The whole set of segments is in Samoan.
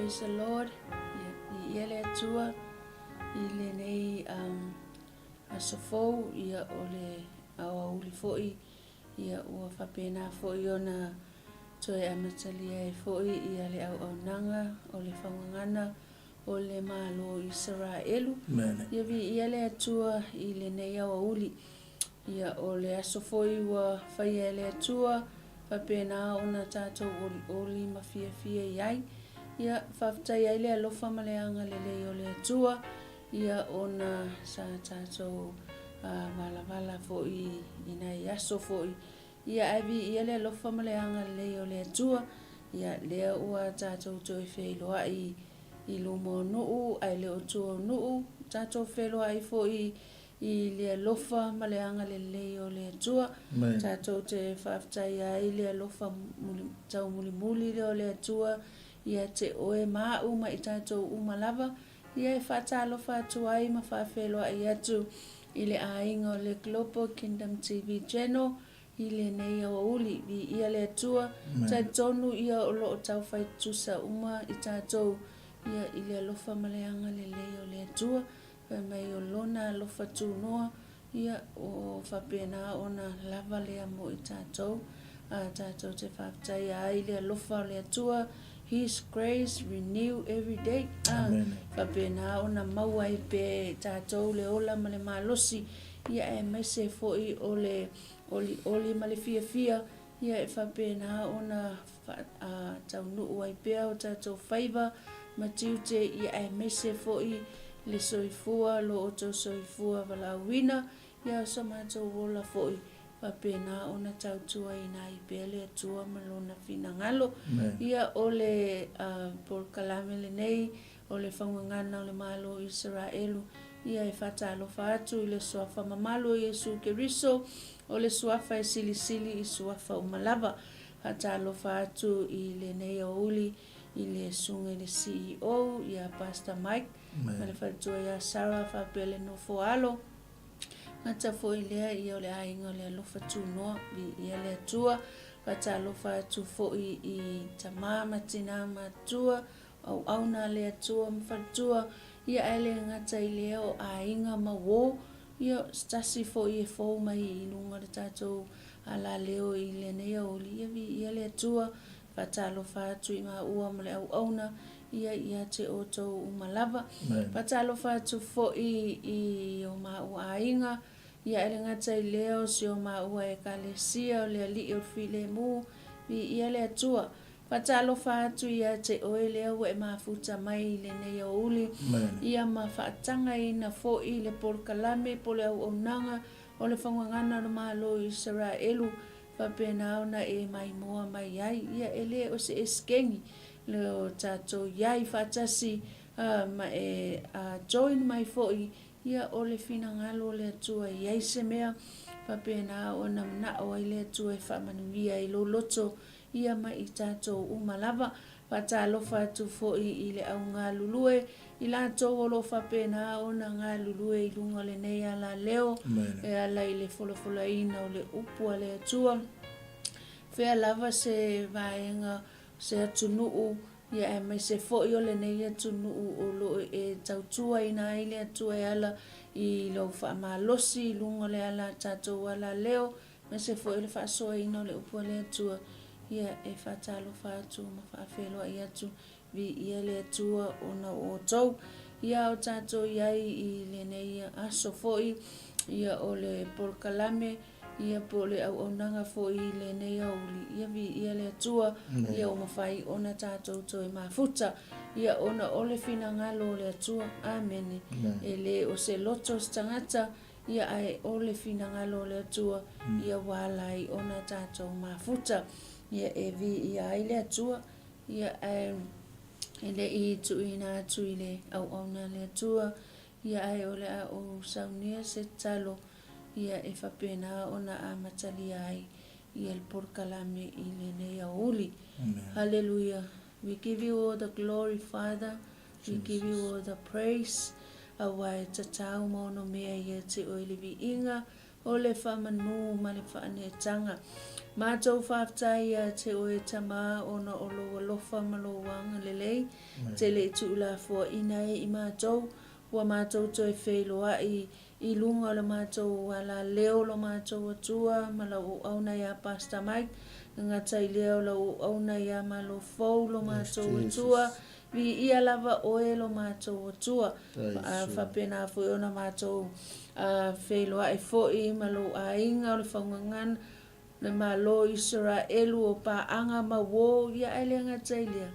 Praise the Lord. Ia, viia le Atua i lenei um, aso fou, ia o le aoauli foi, ia ua faapena foi ona toe amatalia ai foi ia le auaunaga o le faugagana o le Malo o Isaraelu. Ia viia le Atua i lenei aoauli. Ia o le aso foi ua faia e le Atua, faapena ona tatou olioli ma fiafia i ai. Ia faafetai ai le alofa ma le agalelei o le Atua, ia ona sa tatou valavala foi i nai aso foi. Ia ae viia le alofa ma le agalelei o le Atua, ia lea ua tatou toe feiloai i luma o nuu ae le o tua o nuu, tatou feiloai foi i le alofa ma le agalelei o le Atua. Tatou te faafetaia ai le alofa taumulimuli lea o le Atua ia te oe ma au ma i tatou uma lava, ia e faatalofa atu ai ma faafeiloai atu i le aiga o le Global Kingdom TV Channel i lenei aoauli. Viia le Atua, talitonu ia o lo o taufai tutusa uma i tatou ia i le alofa ma le agalelei o le Atua. Fai mai o Lona alofa tunoa, ia, o faapena ona lava lea mo i tatou. A tatou te faafetaia ai le alofa o le Atua, His grace renew every day. A faapena ona maua ai pea e tatou le ola ma le malosi, ia aemaise foi o le olioli ma le fiafia, ia e faapena ona taunuu ai pea o tatou faiva ma tiute, ia aemaise foi le soifua, lo outou soifua valaauina, ia o so matou ola foi, faapena ona tautuaina ai pea le Atua ma Lona finagalo. Ia o le polokalame lenei o le faugagana o le Malo o Isaraelu, ia e faatalofa atu i le Suafa mamalu o Iesu Keriso, o le Suafa e silisili i suafa uma lava. Faatalofa atu i lenei aoauli i le Susuga i le CEO ia Pastor Mike ma le faletua ia Sarah faapea le nofo alo. Gata foi lea ia o le aiga o le alofa tunoa, viia le Atua. Faatalofa atu foi i tama ma tina matua, auauna a le Atua ma faletua, ia ae le gata i lea o aiga ma uo, Ia, se tasi foi e fou mai i luga o le tatou alaleo i lenei aoauli, ia viia le Atua, faatalofa atu i maua ma le auauna, ia ia te outou uma lava. Faatalofa atu foi i o maua aiga, ia e le gata i lea o si o maua Ekalesia o le Alii o le Filemu, viia le Atua. Faatalofa atu ia te oe lea ua e mafuta mai i lenei aoauli, ia ma faatagaina foi le polokalame po o le auaunaga o le faugagana o le Malo o Isaraelu, faapena ona e maimoa mai ai. Ia e le o se esekegi le o tatou i ai faatasi ma e join mai foi, ia o le finagalo o le Atua e i ai se mea faapena ona manao ai le Atua e faamanuia i lou loto Ia ma i tatou uma lava. Faatalofa atu foi i le au galulue, i latou o lo o faapena ona galulue i luga o lenei alaleo e ala i le folafolaina o le upu a le Atua. Fea lava se vaega, se atunuu, ia aemaise foi o lenei atunuu o lo o e tautuaina ai le Atua e ala i lou faamalosi i luga o le ala tatou alaleo, Aemaise foi o le faasoaina o le upu a le Atua, ia e faatalofa atu ma faafeiloai atu, viia le Atua ona o outou. Ia o tatou i ai i lenei aso foi, ia o le polokalame, ia po o le auaunaga foi i lenei aoauli, ia viia le Atua, ia ua mafai ona tatou toe mafuta, ia ona o le finagalo o le Atua. Amene. E le o se loto o se tagata, Ia ae o le finagalo o le Atua, ia ua ala ai ona tatou mafuta, ia e viia ai le Atua, ia ae e le i tuuina atu i le auauna a le Atua, ia ae o le a ou saunia se tatalo, ia e faapena ona amatalia ai ia le polokalame i lenei aoauli. Haleluia. We give you all the glory, Father. We give you all the praise. Aua e tatau ma ono mea ia te oe le viiga. o le faamanu ma le faaneetaga. Matou faafetai ia te oe Tama ona o lou alofa ma lou agalelei te le i tuulafoaina ai i matou, ua matou toe feiloai i luga o le matou alaleo lo matou Atua ma lau auauna ia Pastor Mike, gagata i lea o lau auauna ia Malo Fou lo matou Atua, viia lava oe lo matou Atua. Faapena foi ona matou feiloai foi ma lou aiga o le faugagana, le Malo o Isaraelu o paaga ma uo, ia ae le gata i lea,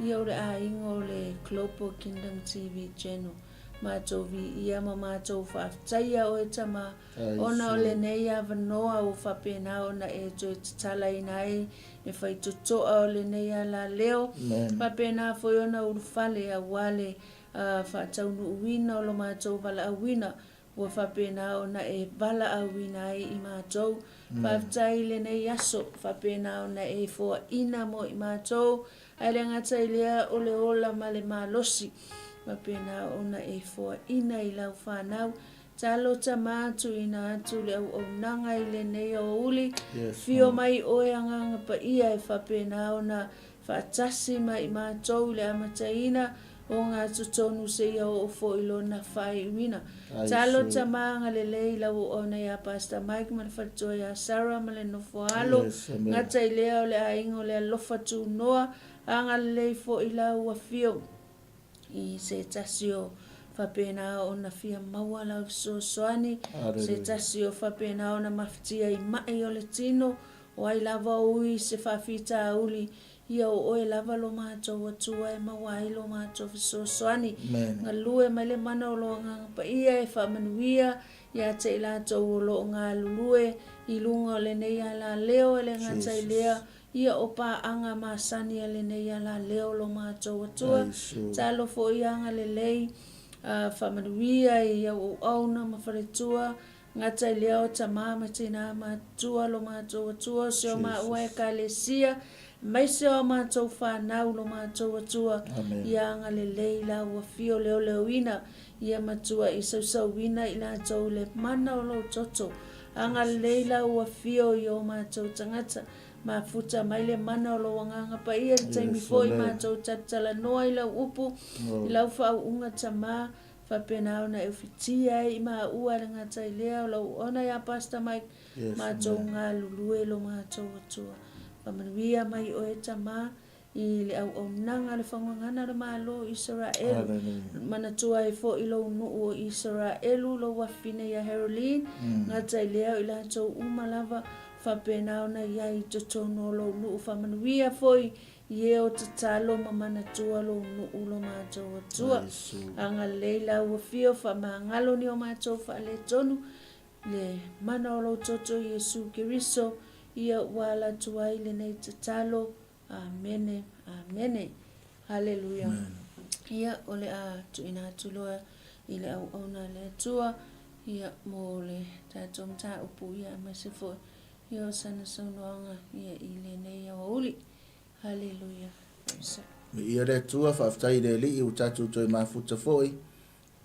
ia o le aiga o le Global Kingdom TV Channel. Matou viia ma matou faafetaia oe Tama, ona o lenei avanoa ua faapena ona e toe tatalaina ai le faitotoa o lenei alaleo, faapena foi ona ulufale aua le faataunuuina o lo matou valaauina Ua faapena ona e valaauina ai i matou. Faafetai i lenei aso, faapena ona e foaina mo i matou, ae le gata i lea o le ola ma le malosi. Faapena ona e foaina i lau fanau. Talo tama tuuina atu le auaunaga i lenei aoauli. Afio mai oe Agaga Paia e faapena ona Faatasi ma i matou i le amataina o ngā totonu seia oo foi lona faaiuina. Talo tama agalelei i lau auauna ia Pastor Mike ma le faletua ia Sarah ma le nofo alo, gata i lea o le aiga o le alofa tunoa, agalelei foi lau afio. I se tasi o faapena ona fia maua lau fesoasoani, se tasi o faapena ona mafatia i ma'i o le tino, o ai lava o ui se faafitauli, ia o oe lava lo matou Atua e maua ai lo matou fesoasoani. Galue mai le mana o lo Agaga Paia e faamanuia ia te i latou o lo o galulue i luga o lenei alaleo e le gata i lea, Ia o paaga masani a lenei alaleo lo matou Atua, talo foi agalelei a faamanuia i au auauna ma faletua, gata i lea o tama ma tina matutua lo matou Atua, o si o maua Ekalesia, aemaise o a matou fanau lo matou Atua, ia agalelei lau afio leoleoina, ia matua i sausauina i latou le mana o lou toto, agalelei lau afio i o matou tagata, Mafuta mai le mana o lou Agaga Paia i le taimi foi matou talatalanoa i lau upu, i lau faauuga tama, faapena ona e ufitia ai i maua e le gata i lea o lau ona ia Pastor Mike, matou galulue lo matou Atua. Faamanuia mai oe tama i le auaunaga a le faugagana o le Malo o Isaraelu. Manatua ai foi lou nuu o Isaraelu, lou afafine ia Haroline, gata i lea o i latou uma lava, faapena ona i ai i totonu o lou nuu. Faamanuia foi i e o tatalo ma manatua lou nuu lo matou Atua. Agalelei lau afio, faamagalo ni o matou faaletonu, Le mana o lou toto Iesu Keriso, ia ua ala atu ai lenei tatalo. Amene, amene. Haleluia. Ia, o le a tuuina atu loa i le auauna a le Atua, ia, mo le tatou mataupu, ia, aemaise foi, ia, o sana saunoaga, ia, i lenei aoauli. Haleluia. Viia le Atua, faafetai i le Alii ua tatou toe mafuta foi.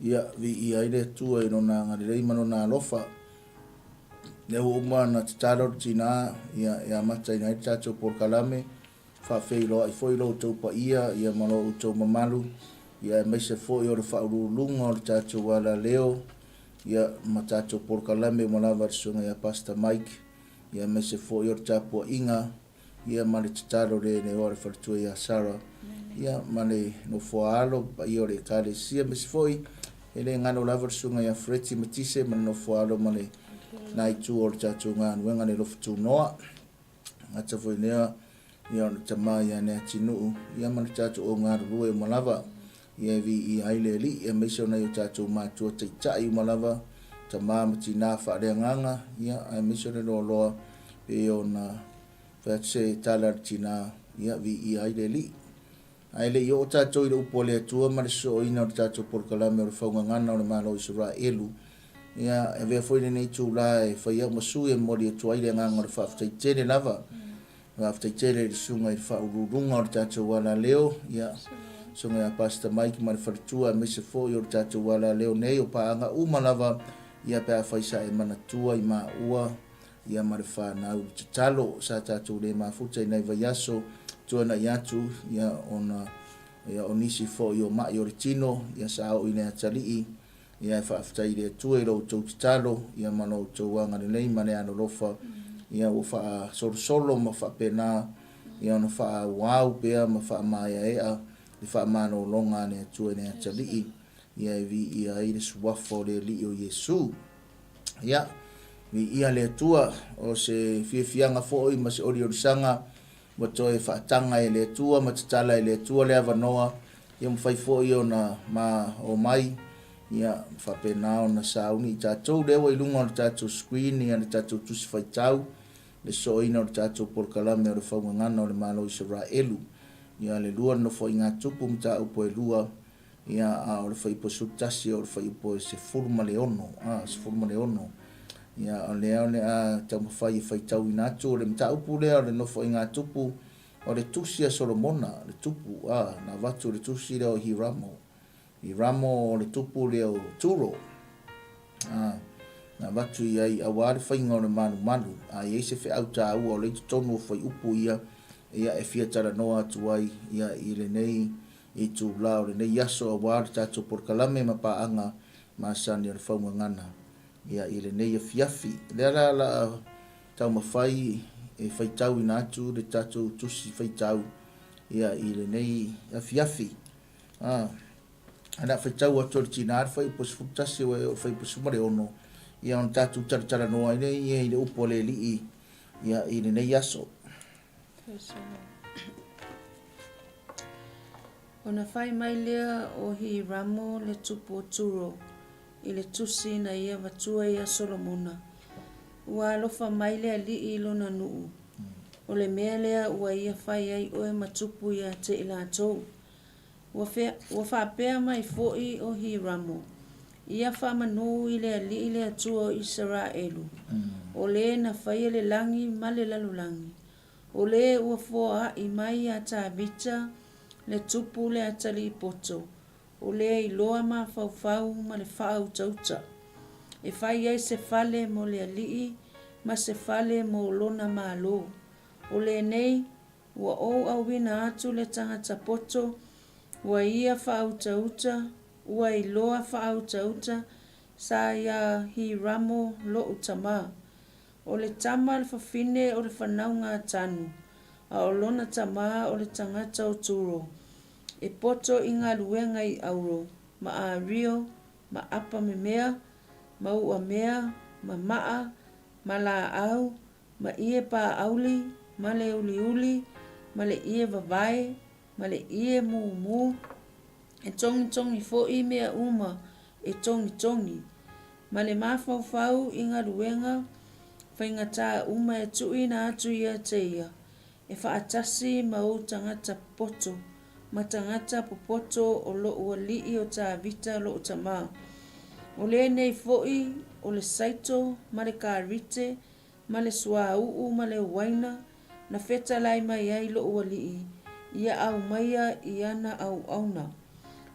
Ia, viia ai le Atua i Lona agalelei ma Lona alofa. Lea ua uma ona tatalo le tina, ia, e amataina ai le tatou polokalame, faafeiloai foi lo outou paia, ia, ma lo outou mamalu, ia, aemaise foi o le faauluuluga o le tatou alaleo, ia, ma tatou polokalame uma lava i le Susuga ia Pastor Mike, ia, aemaise foi o le tapuaiga, ia ma le tatalo le leoa le faletua ia Sarah, ia ma le nofoa alo paia o le Ekalesia, aemaise foi e le galo lava le susuga ia Freti Matise ma le nofoa alo ma le na itu o le tatou galuega le lofu tunoa. Gata foi lea ia o le tama ia Leatinuu ia ma le tatou au galulue uma lava ia e viia ai le Alii aemaise o nai o tatou matua taitai uma lava, tama ma tina faaleagaga, ia aemaise o le loaloa pei ona fai atu se tala a le tina, ia viia ai le Alii. Ae le i oo tatou i le upu a le Atua ma le sosooina o le tatou polokalame o le faugagana o le Malo o Isaraelu, ia e avea foi lenei itula e fai au ma sui e momoli atu ai le agaga o le faafetai tele lava. Faafetai tele i le susuga i le Faauluuluga o le tatou alaleo, ia, Susuga ia Pastor Mike ma le faletua aemaise foi o le tatou alaleo nei o paaga uma lava Ia pe afai sa e manatua i maua ia ma le fanau i le tatalo sa tatou le mafuta i nai vaiaso tuanai atu ia ona ia o nisi foi o ma'i o le tino ia sa oo i le atalii ia e faafetai i le Atua i lo outou tatalo ia ma lo outou agalelei ma le alolofa ia ua faasolosolo ma faapena ia ona faaauau pea ma faamaeaea le faamalologa a le Atua i le atalii ia e viia ai le suafa o le Alii o Iesu. Ia, viia le Atua, o se fiafiaga foi ma se oliolisaga ua toe faataga e le Atua ma tatala e le Atua le avanoa, ia mafai foi ona ma omai, ia faapena ona sauni i tatou lea ua i luga o le tatou screen ia le tatou tusi faitau, le sooina o le tatou polokalame o le faugagana o le Malo o Isaraelu. Ia le lua le Nofoaiga a Tupu mataupu e lua, Ia, a o le fuaiupu e 11, o le fuaiupu e 16, a, 16. Ia, o lea o le a taumafai e faitauina atu o le mataupu lea o le Nofoaiga a Tupu, o le tusi a Solomona, le tupu, a, na avatu le tusi lea o Hiramo. Hiramo o le tupu lea o Turo. A, na avatu i ai auā le faiga o le malumalu, a i ai se feau taua o lea i totonu o fuaiupu ia, ia e fia talanoa atu ai ia i lenei itula o lenei aso aua le tatou polokalame ma paaga masani o le faugagana ia i lenei afiafi. O lea la la a taumafai e faitauina atu le tatou tusi faitau ia i lenei afiafi. A, o le a faitau atu e le tina le fuaiupu 11 ua e oo i le fuaiupu 16 ia ona tatou talatalanoa ai lea ia i le upu a le Alii ia i lenei aso. Ona fai mai lea o Hiramo le tupu o Turo i le tusi na ia vatua ia Solomona, Ua alofa mai le Alii i lona nuu, o le mea lea ua ia fai ai oe ma tupu ia te i latou. Ua, ua faapea mai foi o Hiramo, Ia faamanū i le Alii le Atua o Isaraelu, o le na faia le lagi ma le lalolagi, o le ua foaʻi mai iā Tavita le tupu le atalii poto, o le iloa mafaufau ma le faautauta, e fai ai se fale mo le alii ma se fale mo lona malo. O lenei, ua ou auina atu le tagata poto, ua ia faautauta, ua iloa faautauta sa iā Hiramo loʻu tamā. O le tama a le fafine o le fanauga a Tanu, a o lona tamā o le tagata o Turo, e poto i galuega i auro, ma ario, ma apa memea, ma uamea, ma maa, ma laau, ma ie paauli, ma le uliuli, ma le ie vavae, ma le ie mumu, e togitogi foi mea uma e togitogi, ma le mafaufau i galuega faigata uma e tuuina atu ia te ia, e faatasi ma ou tagata popoto, ma tagata popoto o loʻu alii o Tavita loʻu tamā. O lenei foi o le saito ma le karite ma le suauu ma le uaina na fetalai mai ai loʻu alii, ia aumaia i ana auauna.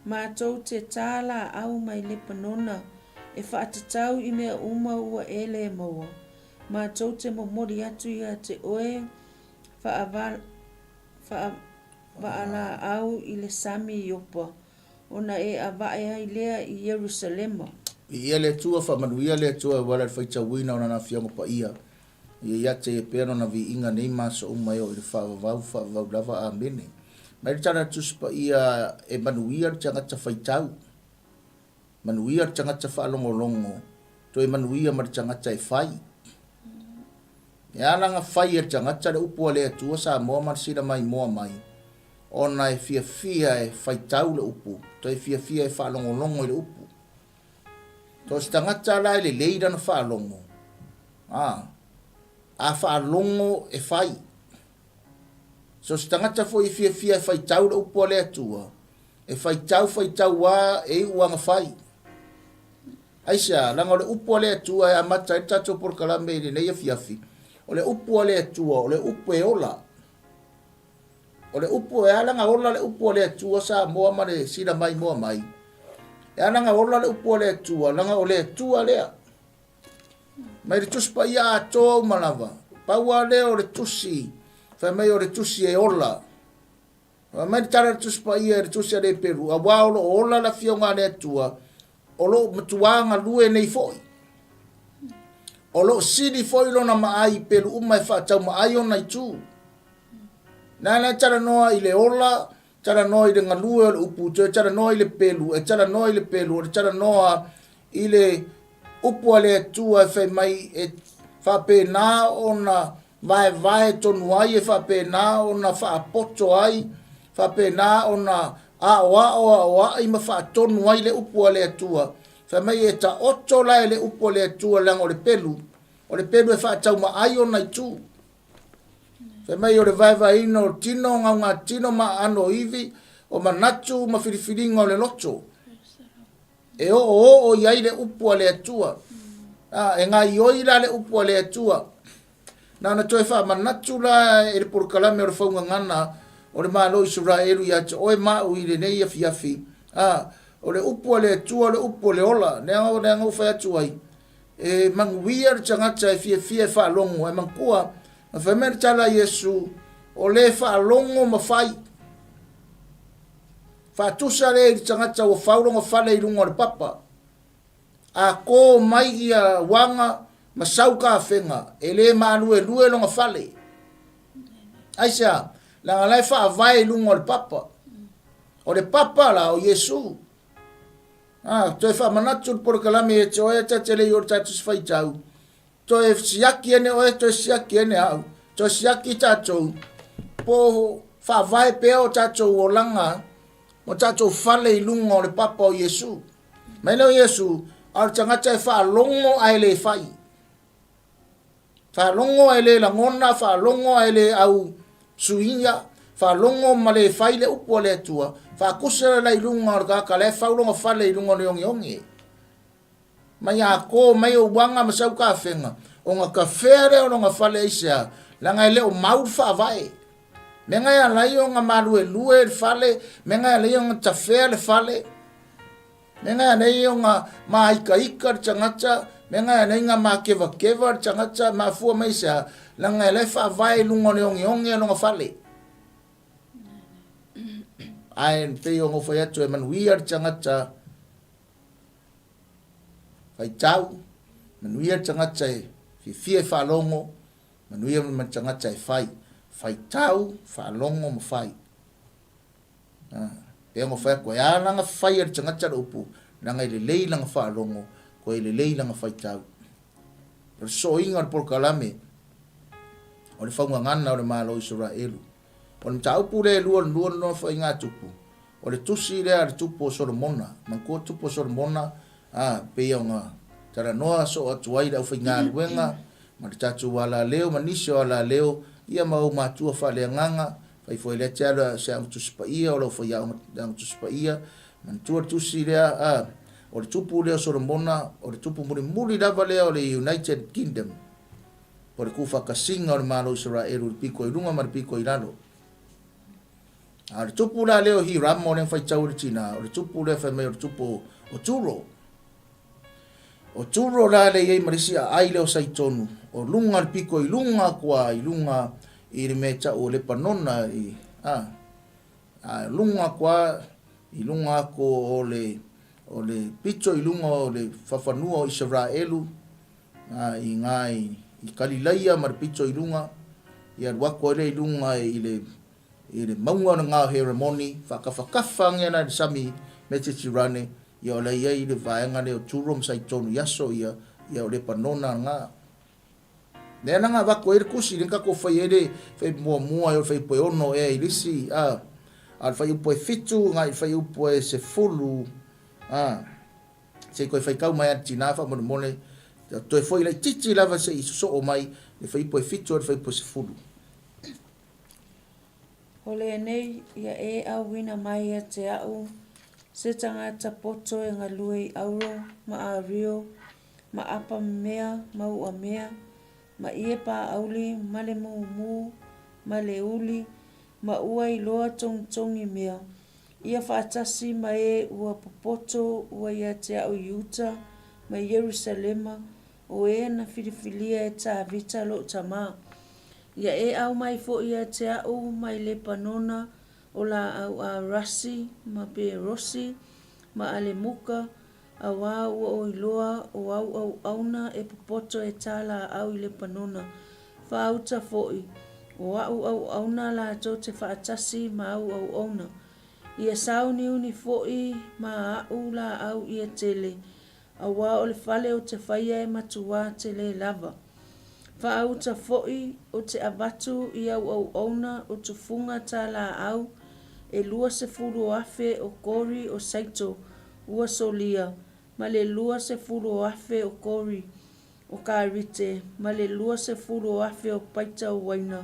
Matou te tā laau mai Lepanona e faatatau i mea uma ua e le maua. Matou te momoli atu ia te oe faavaalaau i le sami Iopa, ona e avae ai lea i Ierusalema. Viia le Atua, faamanuia le Atua e uala i le faitauina o Lana Afioga Paia. Ia ia te ia pea Lona viiga nei ma aso uma e oo i le faavavau, faavavau lava. Amene. Mai le Tala a le Tusi Paia e manuia le tagata faitau, manuia le tagata faalogologo, toe manuia ma le tagata e fai. E ala ona fai e le tagata le upu a le Atua Samoa ma le sila maimoa mai, ona e fiafia e faitau le upu, toe fiafia e faalogologo i le upu. So o se tagata la e lelei lana faalogo, a, a faalogo e fai. So o se tagata foi e fiafia e faitau le upu a le Atua, e faitau faitau a e iu ana fai. Aisea? Leaga o le upu a le Atua e amata ai le tatou polokalame i lenei afiafi, o le upu a le Atua, o le upu e ola. O le upu, e ala ona ola le upu a le Atua Samoa ma le sila maimoa mai. E ala ona ola le upu a le Atua, leaga o le Atua lea. Mai le Tusi Paia atoa uma lava, pau lava lea o le Tusi, fai mai o le Tusi e ola. Fai mai le tala a le Tusi Paia i le Tusi a le Heperu, Auā o lo o ola le Afioga a le Atua, o lo o matuā galue nei foi. O lo o sili foi lona maai i pelu uma e faataumaai ona itu. Na la e talanoa i le ola, talanoa i le galue o le upu, toe talanoa i le pelu, e talanoa i le pelu, o le talanoa i le upu a le Atua e fai mai e faapena ona vaevae tonu ai, e faapena ona faapoto ai, faapena ona aoao aoai ma faatonu ai le upu a le Atua. Fai mai e taoto la e le upu a le Atua leaga o le pelu, o le pelu e faataumaai ona itu. Fai mai o le vaevaeina o tino, gaugatino ma aano o ivi, o manatu ma filifiliga o le loto. E oooo i ai le upu a le Atua. A, e gaioi la le upu a le Atua. Na ona toe faamanatu la e le polokalame o le faugagana o le Malo o Isaraelu ia te oe ma au i lenei afiafi, a, o le upu a le Atua o le upu o le ola. Leaga leaga ua fai atu ai, e manuia le tagata e fiafia e faalogo, ae manatua, na fai mai le tala a Iesu, o le faalogo ma fai. Faatusa lea i le tagata ua fau lona fale i luga o le papa. A kō mai ia uaga ma sau kafega, e le maluelue lona fale. Aisea? Leaga la e faavae i luga o le papa. O le papa la o Iesu. Ah, toe faamanatu le polokalame ia te oe ta te le i o le tatou se faitau. Toe siaki ene oe, toe siaki ene au. Toe siaki tatou po faavae pea o tatou olaga o tatou fale i luga o le papa o Iesu. Mai lea o Iesu, a o le tagata e faalogo ae le fai. Faalogo ae le lagona, faalogo ae le au suia, faalogo ma le fai le upu a le Atua, faakusa la i luga o le tagata la e fau lona fale i luga o le ogeoge. Mai a kō mai ou aga ma sau kafega, ona kafea lea o lona fale aisea? Leaga e le o mau le faavae. Mea e ala ai ona maluelue le fale, mea e ala ai ona tafea le fale, mea e ala ai ona māikaika le tagata, mea e ala ai ona makevakeva le tagata, mafua mai aisea? Leaga e la e faavae i luga o le ogeoge o lona fale. Ae pei ona ou fai atu e manuia le tagata Faitau, manuia le tagata e fiafia e faalogo, manuia ma le tagata e fai. Faitau, faalogo ma fai. Ah, pei ona fai atu, e a lana fai a le tagata le upu, leaga e lelei lana faalogo, koe e lelei lana faitau. O le sosoina o le polokalame, o le faugagana o le Malo o Isaraelu. O le mataupu lea e lua lua lua faigatupu, o le tusi lea a le tupu o Solomona. Manatua tupu o Solomona, a, pei ona talanoa soo atu ai le aufaigaluega ma le tatou alaleo ma nisi o alaleo, ia ma ou matua faaleagaga, fai foi lea te ala se Aga Tusi Paia o lau faiaoga Aga Tusi Paia. Manatua le tusi lea, a, o le tupu lea o Solomona, o le tupu mulimuli lava lea o le United Kingdom. O le tuufaatasiga o le Malo o Isaraelu i le pito i luga ma le pito i lalo. A o le tupu la lea o Hiramo lea na faitau e le tina, o le tupu lea fai mai o le tupu o Turo. O Turo la lea i ai ma le isi aai lea o Saitonu, o luga le pito i luga atu lava i luga i le mea e tau o Lepanona i, a, a luga atu lava i luga atu o le, o le pito i luga o le fafanua o Isaraelu, A i ina i Kalilaia ma le pito i luga, ia alu atu ai lea i luga i le, i le mauga o le Gao Heremoni, faatafatafa ane la i le sami Metetirane, ia o la e i ai le vaega lea o Turo ma Saitonu i aso ia, ia o Lepanona lena. Lea la na avatu ai le tusi, lea na tatou fai ai le fai muamua o le fuaiupu e 6 ea i le isi, a, a o le fuaiupu e 7 agai i le fuaiupu e 10, a. Se i toe faitau mai lava le tina faamolemole, toe foi laitiiti lava se i sosoo mai le fuaiupu e 7 a le fuaiupu e 10. O lenei ia e auina mai ia te au se tagata poto e galue i auro ma ario ma apa mea ma ua mea ma ie pāauli ma le mumu ma le uli ma ua iloa togitogi mea Ia faatasi ma e ua popoto ua ia te au i uta ma Ierusalema, o e na filifilia e Tavita lou tama. Ia e aumai foi ia te a'u mai Lepanona o laau arasi ma perosi ma alemuka, auā ua ou iloa o au auauna e popoto e tā lāau i Lepanona. Faauta foi, o a'u auauna latou te faatasi ma au auauna. Ia sauniuni foi ma a'u laau ia tele, auā o le fale ou te faia e matuā telē lava. Faauta foi, ou te avatu i au auauna o tufuga tā lāau e 20 o afe o kori o saito ua solia, ma le 20 o afe o kori o karite, ma le 20 o afe o paita o uaina,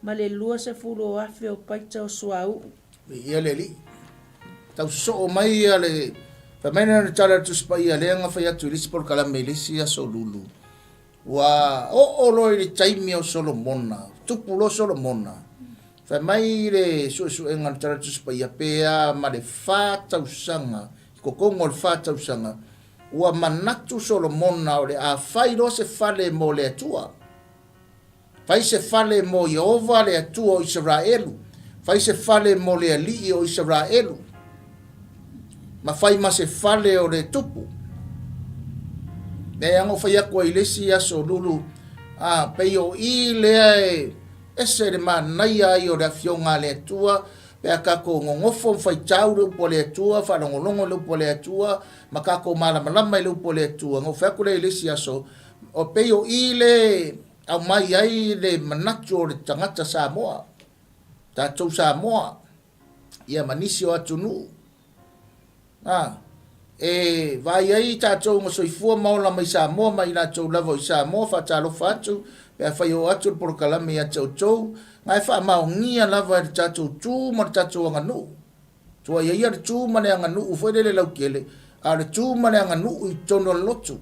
ma le 20 o afe o paita o suauu. Viia le Alii. Tau sosoo mai ia le fai mai lea o le tala a le Tusi Paia lea na fai atu i le isi polokalame i le isi aso lulu. Ua oo loa i le taimi o Solomona, tupu loa Solomona, fai mai le suesuega a le tala a le Tusi Paia, pe a ma le 4 tausaga, i totonu o le 4 tausaga, ua manatu Solomona o le a fai loa se fale mo le Atua. Fai se fale mo Ieova le Atua o Isaraelu, fai se fale mo le alii o Isaraelu, ma fai ma se fale o le tupu. Lea na ou fai atu ai i le isi aso lulu, a pei o i lea e ese le manaia ai o le Afioga a le Atua, pe a tatou nonofo ma faitau le upu a le Atua, faalogologo i le upu a le Atua, ma tatou malamalama i le upu a le Atua. Na ou fai atu lea i le isi aso, o pei o i le aumai ai le manatu o le tagata Samoa, tatou Samoa, ia ma nisi o atunuu. A, e vaai ai tatou na soifua ma ola mai Samoa ma i latou lava o i Samoa, faatalofa atu pe afai o atu le polokalame ia te outou, na e faamaonia lava e le tatou tu ma le tatou aganuu. Tuaia ia le tu ma le aganuu foi lele lautele, a o le tu ma le aganuu i totonu o le lotu.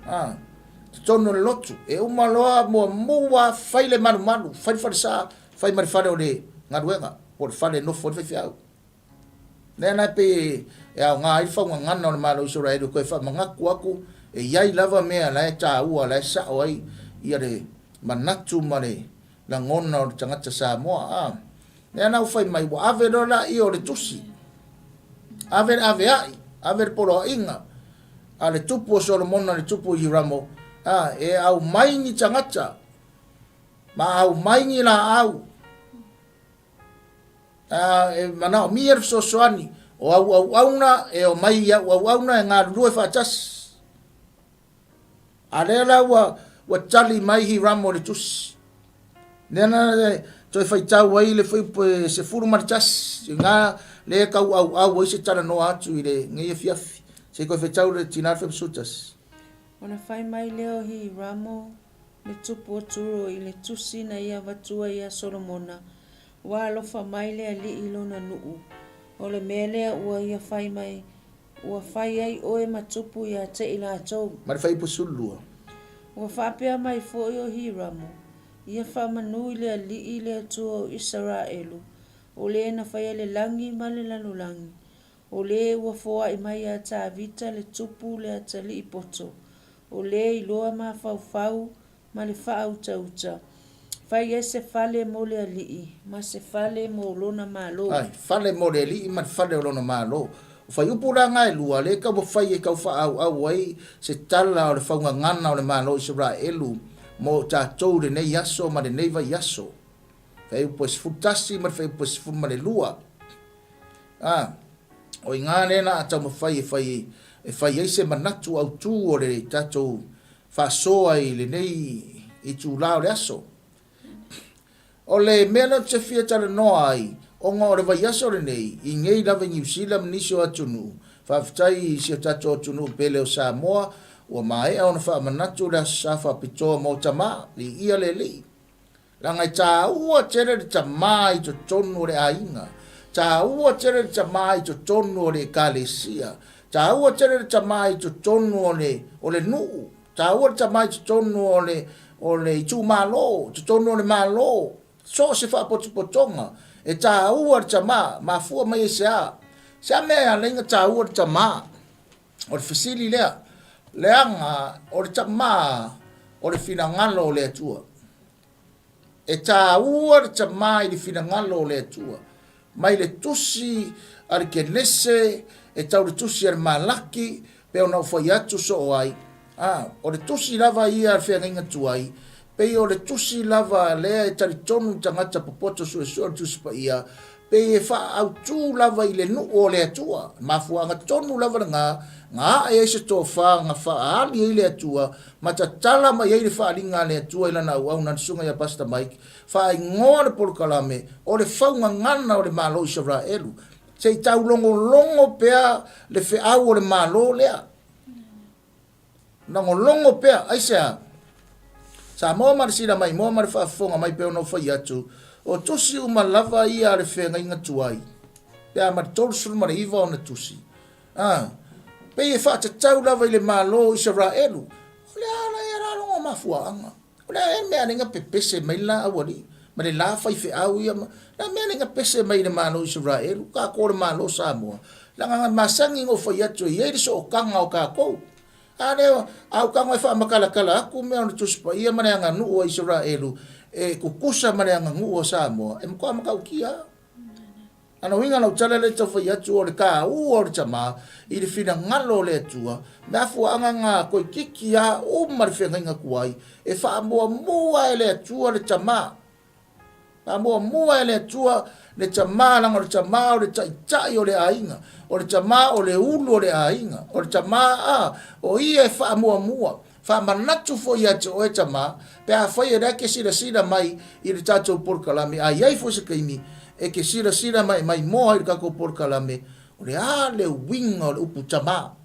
A, totonu o le lotu. E uma loa muamua fai le malumalu, fai le falesa, fai ma le fale o le galuega, po o le fale e nofo ai le faifeau. Lea la e pei e aoga ai le faugagana o le Malo o Isaraelu e toe faamanatu atu e i ai lava mea la e taua, la e sao ai ia le manatu ma le lagona o le tagata Samoa. A, lea la ua fai mai, ua ave loa laia o le tusi, ave le aveai, ave le poloaiga a le tupu o Solomona i le tupu o Hiramo, a, e aumai ni tagata ma aumai ni laau, a, e manaomia le fesoasoani o au auauna e omai i au auauna e galulue faatasi. A lea la ua, ua tali mai Hiramo i le tusi. Lea na toe faitau ai le fuaiupu e 11, i gā lea e tauauau ai se talanoa atu i lenei afiafi. Se i toe faitau le tinā le fuaiupu 11. Ona fai mai lea o Hiramo le tupu o Turo i le tusi na ia avatua iā Solomona, Ua alofa mai le Alii i lona nuu, o le mea lea ua ia fai mai, Ua fai ai oe ma tupu iā te i latou. Ma le fuaiupu 12. Ua faapea mai foi o Hiramo, Ia faamanu i le Alii le Atua o Isaraelu, o le na faia le lagi ma le lalolagi, o le ua foai mai iā Tavita le tupu le atalii poto, o le iloa mafaufau ma le faautauta. Fai ai se fale mo le Alii, ma se fale mo lona Malo. Ai, fale mo le Alii ma le fale o lona Malo. O fuaiupu la na e lua, lea e taumafai e tau faaauau ai se tala o le faugagana o le Malo o Isaraelu mo tatou i lenei aso ma lenei vaiaso. Fuaiupu e 11 ma le fuaiupu e 12. A, o i gā lea la a taumafai e fai, e fai ai se manatu autū o le tatou faasoa i lenei itulā o le aso. O le mea lea ou te fia talanoa ai, ona o le vaiaso lenei, i nei lava i Niu Sila ma nisi o atunuu, faafetai i si o tatou atunuu pele o Samoa, ua maea ona faamanatu le Aso Sa Faapitoa mo Tama, Viia le Alii. Leaga e taua tele le tama i totonu o le aiga, taua tele le tama i totonu o le ekalesia, taua tele le tama i totonu o le, o le nuu, taua le tama i totonu o le, o le itumalo, totonu o le Malo, so o se faapotopotoga, e taua le tama. Mafua mai aisea? Se a mea e ala ai ona taua le tama? O le fesili lea. Leaga o le tamā o le finagalo o le Atua. E tāua le tamā i le finagalo o le Atua. Mai le tusi a le Kenese e tau le tusi a le Malaki, pei ona ou fai atu soo ai, a, o le tusi lava ia a le feagaiga tuai, pei o le tusi lava lea e talitonu tagata popoto suesue o le Tusi Paia, pei e faaautu lava i le nuu o le Atua. Mafuaaga tonu lava lena na ae ai se tofa na faaali ai le Atua ma tatala mai ai le faaaliga a le Atua i lana auauna le Susuga ia Pastor Mike, faaigoa le polokalame o le faugagana o le Malo o Isaraelu. Se i taulogologo pea le feau o le Malo lea. Lagologo pea, aisea? Samoa ma le sila maimoa ma le faafofoga mai pei ona ou fai atu, o tusi uma lava ia a le feagaiga tuai, pe a ma le 39 ona tusi. A, pei e faatatau lava i le Malo o Isaraelu. O le a la ea la lona mafuaaga? O le a ea le mea alai na pepese mai le la aualii ma le la faifeau ia ma le a mea alai na pese mai i le Malo o Isaraelu, kakou o le Malo o Samoa? Leaga na masani na ou fai atu e i ai le sootaga o kakou. A lea, a ou tago e faamatalatala atu mea o le Tusi Paia ma le aganuu a Isaraelu e tutusa ma le aganuu a Samoa, e matua matautia lava. A na uiga lau tala lea e tau fai atu o le tāua o le tamā i le finagalo o le Atua, meafuaaga na toeitiiti a uma le feagaiga tuai, e faamuamua e le Atua le tamā. Faamuamua e le Atua le tamā, leaga o le tamā o le taitai o le aiga, o le tamā o le ulu o le aiga, o le tamā a, o ia e faamuamua. Faamanatu foi ia te oe tama, pe afai o lea e te silasila mai i le tatou polokalame, a i ai foi se taimi e te silasila ma e maimoa i le tatou polokalame, o le a le uiga o le upu tama?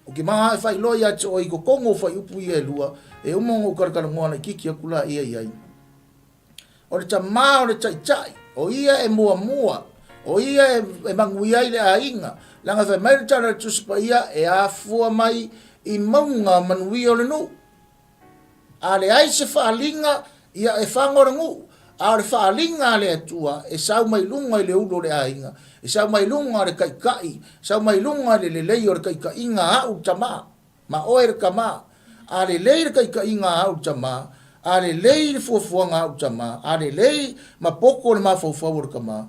Ou te maha e faailoa ia te oe i totonu o fuaiupu ia e lua, e uma ona ou talatalanoa laitiiti atu laia i ai. O le tamā o le taitai, o ia e muamua, o ia e manuia ai le aiga, leaga fai mai le tala a le Tusi Paia, e afua mai i mauga manuia o le nuu. A leai se faaaliga, ia e faga o le nuu, a o le faaaliga a le Atua e sau mai luga i le ulu o le aiga, e sau mai luga o le taitai, sau mai luga i le lelei o le taitaiga a au le tamā. Ma oe le tama. A lelei le taitaiga a au le tama, a lelei le fuafuaga a au le tama, a lelei ma poto le mafaufau o le tama,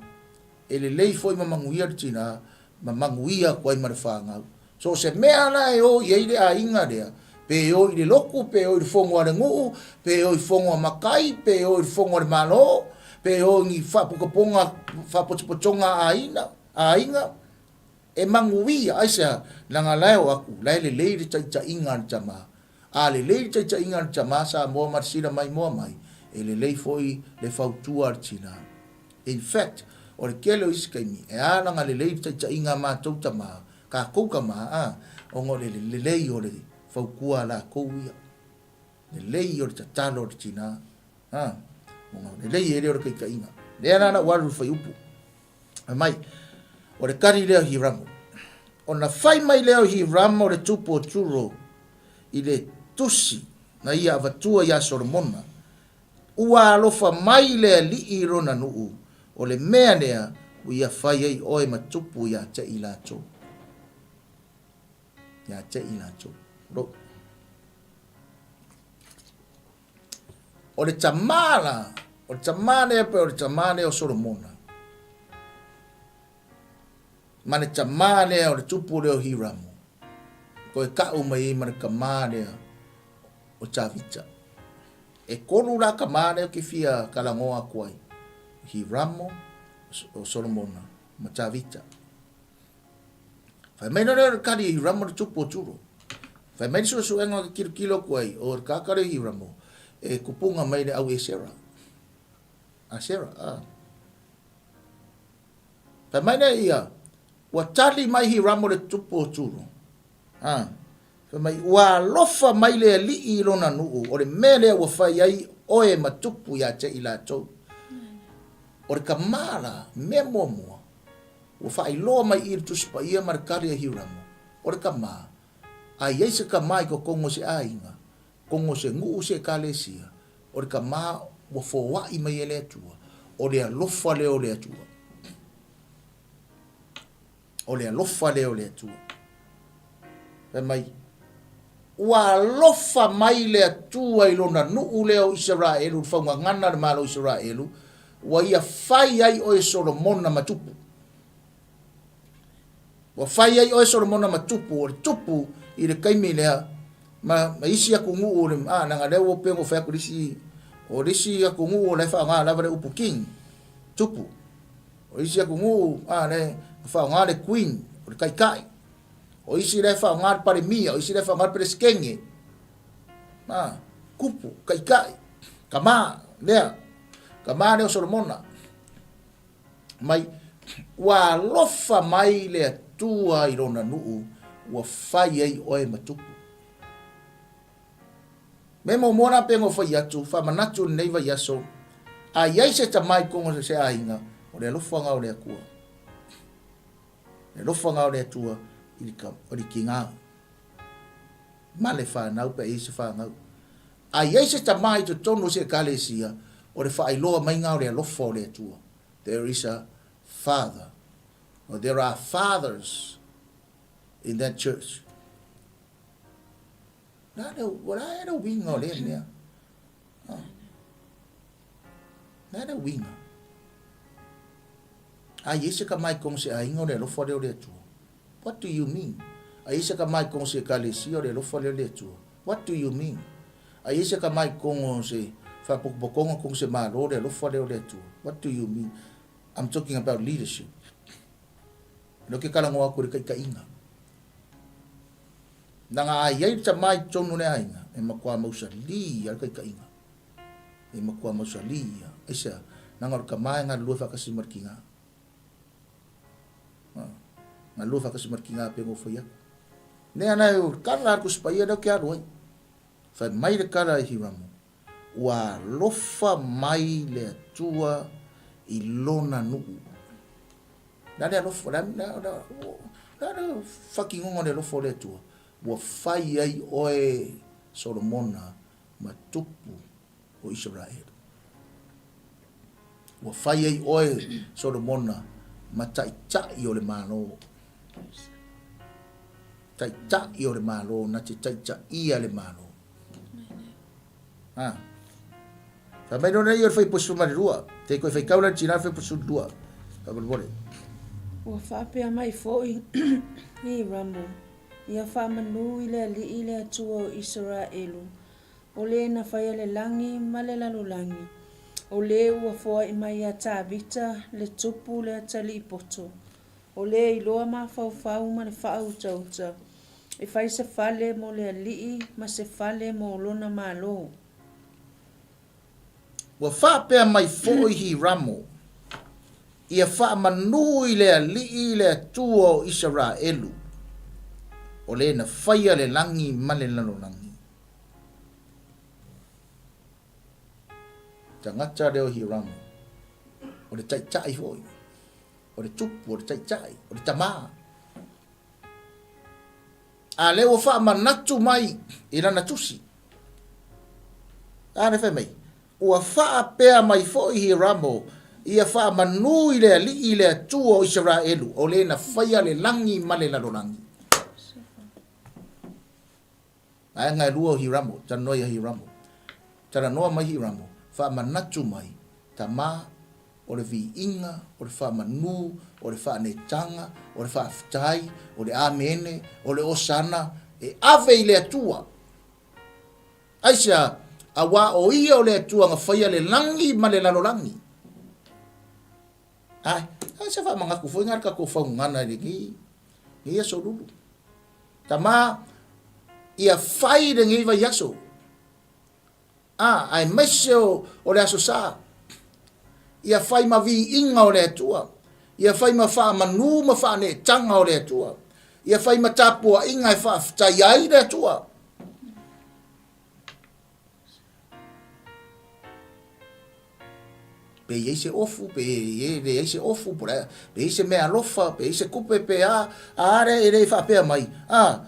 e lelei foi ma manuia le tina, ma manuia atu ai ma le fanau. So o se mea la e o i ai le aiga lea, pe o i le lotu, pe o i le fono a le nuu, pe o i fono a matai, pe o i le fono a le Malo, pe o i ni faapotopoga, faapotopotoga a aiga, aiga, E manuia, aisea? Leaga la e o atu, la e lelei le taitaiga a le tama. A lelei le taitaiga a le tama Samoa ma le sila maimoa mai, e lelei foi le fautua a le tina. In fact, o le tele o isi taimi, e ala ona lelei le taitaiga a matou tama, tatou tama, a, ona o le lelei o le fautua a latou ia. Lelei o le tatalo a le tina, a, ona lelei ai lea o le taitaiga. Lea la na ou alu i le fuaiupu. Fai mai, o le kali lea o Hiramo. Ona fai mai lea o Hiramo le tupu o Turo i le tusi na ia avatua iā Solomona, Ua alofa mai le Alii i lona nuu, o le mea lea ua ia fai ai oe ma tupu ia te i latou. Ia te i latou. Lou. O le tamā la, o le tamā lea pei o le tamā lea o Solomona, ma le tamā lea o le tupu lea o Hiramo, toe ka'u mai ai ma le tamā lea o Tavita. E kolu la tamā lea ou te fia talanoa atu ai, o Hiramo, o Solomona, ma Tavita. Fai mai lea o le kali e Hiramo le tupu o Turo. Fai mai le suesuega ke kilokilo atu ai, o le kākā lea o Hiramo, e kupunga mai le au Esera. Asera, a. Fai mai lea ia, ua tali mai Hiramo le tupu o Turo. A. Fai mai, ua alofa mai le Alii i lona nuu, o le mea lea ua fai ai oe ma tupu ia te i latou. O le tamā la, mea muamua, Ua faailoa mai i le Tusi Paia ma le kali a Hiramo, o le tamā, a i ai se tamā i totonu o se aiga, totonu o se nuu se ekalesia, o le tamā ua foaʻi mai e le Atua, o le alofa lea o le Atua. O le alofa lea o le Atua. Fai mai, Ua alofa mai le Atua i lona nuu lea o Isaraelu, le faugagana a le Malo o Isaraelu, ua ia fai ai oe Solomona ma tupu. Ua fai ai oe Solomona ma tupu, o le tupu i le taimi lea, ma, ma isi atunuu o le, a, leaga lea ua pei ona ou fai atu i le isi, o le isi atunuu o la e faaaoga lava le upu king, tupu. O isi atunuu, a, le faaaoga le queen, o le taitai. O isi la e faaaoga le Palemia, o isi la e faaaoga le Peresetene. A, kupu, taitai, tama, lea, tama lea o Solomona. Mai, ua alofa mai le Atua i lona nuu, ua fai ai oe ma tupu. Me muamua la pei ona ou fai atu, faamanatu i lenei vaiaso, a i ai se tama i totonu o se aiga, o le alofaga o le Atua. Le alofaga o le Atua i le, o le tiga ma le fanau pe a i ai se fanau. A i ai se tama i totonu o se Ekalesia, o le faailoa maiga o le alofa o le Atua. There is a father, or there are fathers in that church. La le, la e le uiga o lea mea. Oh. La le uiga. A i ai se tama i totonu o se aiga o le alofa lea o le Atua. What do you mean? A i ai se tama i totonu o se ekalesia o le alofa lea o le Atua. What do you mean? A i ai se tama i totonu o se faapotopotoga totonu o se Malo o le alofa lea o le Atua. What do you mean? I'm talking about leadership. O lea ou te talanoa atu i le taitaiga. Leaga a i ai le tama i totonu o le aiga, e matua mausali lava le taitaiga. E matua mausali ia. Aisea? Leaga o le tama e galulue faatasi ma le tiga. Galulue faatasi ma le tiga pei ona ou fai atu. Lea la o le tala a le Tusi Paia lea ou te alu ai. Fai mai le tala i Hiramo, ua alofa mai le Atua i lona nuu. Le a le alofa, le a le faatinoga o le alofa o le Atua? Ua fai ai oe Solomona ma tupu o Isaraelu. Ua fai ai oe, Solomona, ma taitai o le Malo. Taitai o le Malo, na te taitaia le Malo. Ha. Fai mai lona ia o le fuaiupu 12. Te koe faitau la le tina le fuaiupu 12. Faamolemole. Ua faapea mai foi Hiramo, Ia faamanu i le Alii le Atua o Isaraelu, O le na faia le lagi ma le lalolagi, o le ua foai mai ia Tavita le tupu le atalii poto, o le iloa mafaufau ma le faautauta, e fai se fale mo le Alii ma se fale mo lona malo. Ua faapea mai foi Hiramo, Ia faamanu i le Alii le Atua o Isaraelu, o le na faia le lagi ma le lalolagi. Tagata lea o Hiramo, o le taitai foi, o le tupu, o le taitai, o le tamā. A lea ua faamanatu mai i lana tusi. A lea fai mai, ua faapea mai foi Hiramo, ia faamanu i le Alii le Atua o Isaraelu, o le na faia le lagi ma le lalolagi. Vaega e lua o Hiramo, talanoa ia Hiramo. Talanoa mai Hiramo, faamanatu mai, tama, o le viiga, o le faamanu, o le faanetaga, o le faafetai, o le amene, o le osana, e ave i le Atua. Aisea? Auā o Ia o le Atua na faia le lagi ma le lalolagi. Ae, ae se faamanatu foi na le tatou faugana i lenei, lenei aso lulu. Tama, ia fai lenei vaiaso, a, aemaise o, o le Aso Sa. Ia fai ma viiga o le Atua. Ia fai ma faamanu ma faaneetaga o le Atua. Ia fai ma tapuaiga e faafetai ai le Atua. Pe i ai se ofu, pe e leai se ofu, pe i ai se mea alofa, pe i ai se tupe, pe a, a le e le faapea mai, a,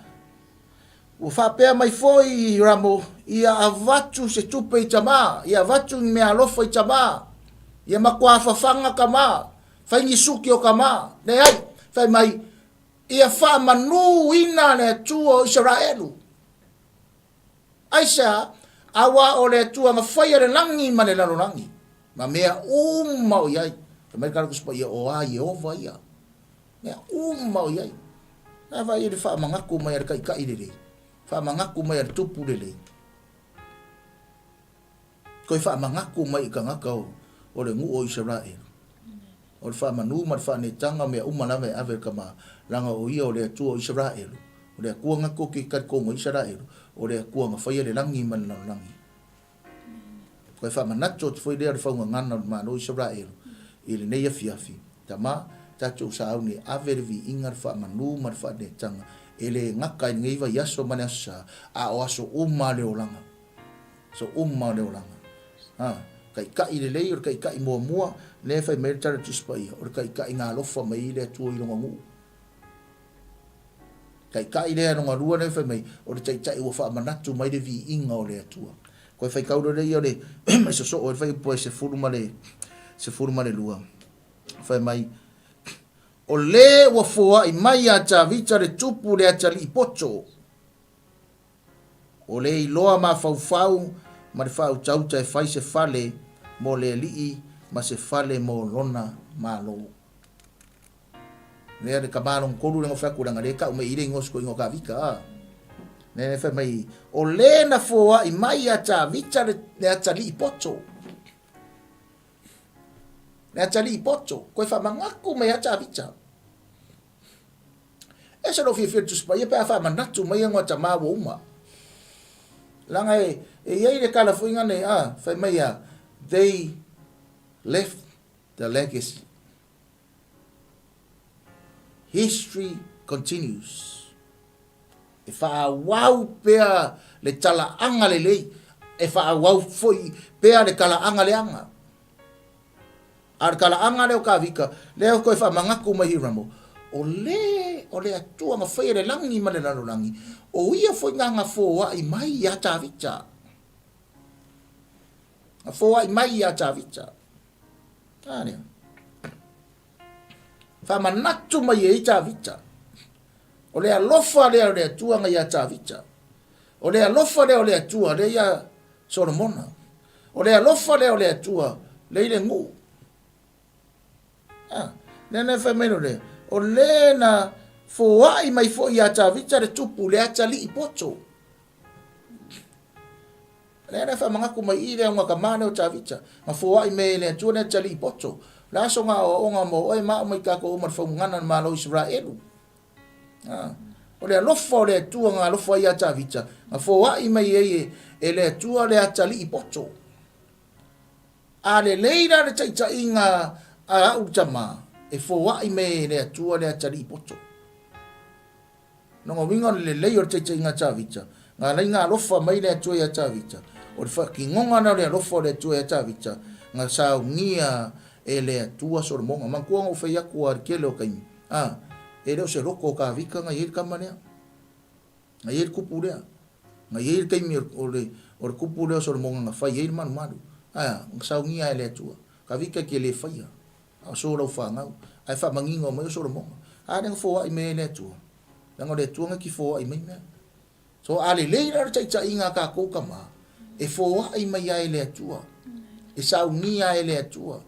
ua faapea mai foi Ramo, ia avatu se tupe i tama, ia avatu ni mea alofa i tama, ia matua fafaga tama, fai ni suki o tama, leai, fai mai, ia faamanuina le Atua o Isaraelu. Aisea? Auā o le Atua na faia le lagi ma le lalolagi, ma mea uma o i ai. Fai mai le Tala Tusi Paia, o a Ieova ia? Mea uma o i ai. Na vaai i le faamanatu mai a le Taitai lelei, faamanatu mai a le Tupu lelei. Toe faamanatu mai i tagata o, o le nuu o Isaraelu. O le faamanu ma le faaneetaga o mea uma lava e ave i le Tama, leaga o Ia o le Atua o Isaraelu, o le Atua na tou te talitonu ai Isaraelu, o le Atua na faia le lagi ma le lalolagi. Toe faamanatu atu foi lea o le faugagana o le Malo o Isaraelu i lenei afiafi, Tama, tatou sauni e ave le viiga, le faamanu ma le faaneetaga, e le gata i lenei vaiaso ma le Aso Sa, a o aso uma le olaga. So uma o le olaga. Ha, taitai lelei o le taitai muamua, lea e fai mai ai le Tala o le Tusi Paia, o le taitai na alofa mai ai le Atua i lona nuu. Taitai lea lona lua lea e fai mai, o le taitai ua faamanatu mai le viiga o le Atua. Koe faitau loa lea ia o le mai sosoo ai le fuaiupu e 12, fai mai, O le ua foai mai ia Tavita le tupu le atalii poto. O le iloa mafaufau ma le faautauta e fai se fale mo le Alii ma se fale mo Lona Malo. Lea le tama lona tolu lea na fai atu leaga lea e tau mai i i le igoa o si toeaina o Tavita a. Lea fai mai o le na foai mai ia Tavita le, le atalii poto. Le atalii poto, koe faamanatu mai ia Tavita. Ese lou fiafia i le Tusi Paia pe a faamanatu mai igoa tama ua uma. Leaga e, e i ai le tala foi ngane, a, fai mai a, they left the legacy. History continues. E faaauau pea le talaaga lelei, e faaauau foi pea le talaaga leaga. A o le talaaga lea o Tavita, lea e toe faamanatu mai Hiramo, o le, o le Atua na faia le lagi ma le lalolagi, o ia foi na na foai mai iā Tavita. Na foai mai iā Tavita. A lea. Faamanatu mai e ai Tavita. O le alofa lea o le Atua na iā Tavita. O le alofa lea o le Atua lea iā Solomona. O le alofa lea o le Atua lea i le nuu. Ah, lea na fai mai lea, o le na foai mai foi ia Tavita le tupu le atalii poto. Lea na faamanatu mai i le auga tama lea o Tavita, na foai mai e le Atua le atalii poto. Le aso na aoaoga mo oe ma au mai tatou uma le faugana le Malo o Isaraelu. Ah, o le alofa o le Atua na alofa ai ia Tavita, na foai mai ai e le Atua le atalii poto. A lelei la le taitaiga a a'u tama, e foai mai e le Atua le atalii poto. Lona uiga o le lelei o le taitaiga a Tavita, na ala ai na alofa mai le Atua ia Tavita, o le faatinoga lena o le alofa o le Atua ia Tavita, na saunia e le Atua Solomona. Manatua na ou fai atu lava i le tele o taimi, a, e le o se loto o Tavita na i ai le tama lea. Na i ai le kupu lea. Na i ai le taimi o le, o le kupu lea o Solomona na fai ai le malumalu. Ae a? Na saunia e le Atua. Tavita e te le faia, a o so lau fanau. Ae faamanino mai o Solomona. A lea na foai mai ai le Atua. Leaga o le Atua na ki foai mai mea. So a lelei la le taitaiga a tatou tama, e foai mai ai e le Atua. E saunia e le Atua.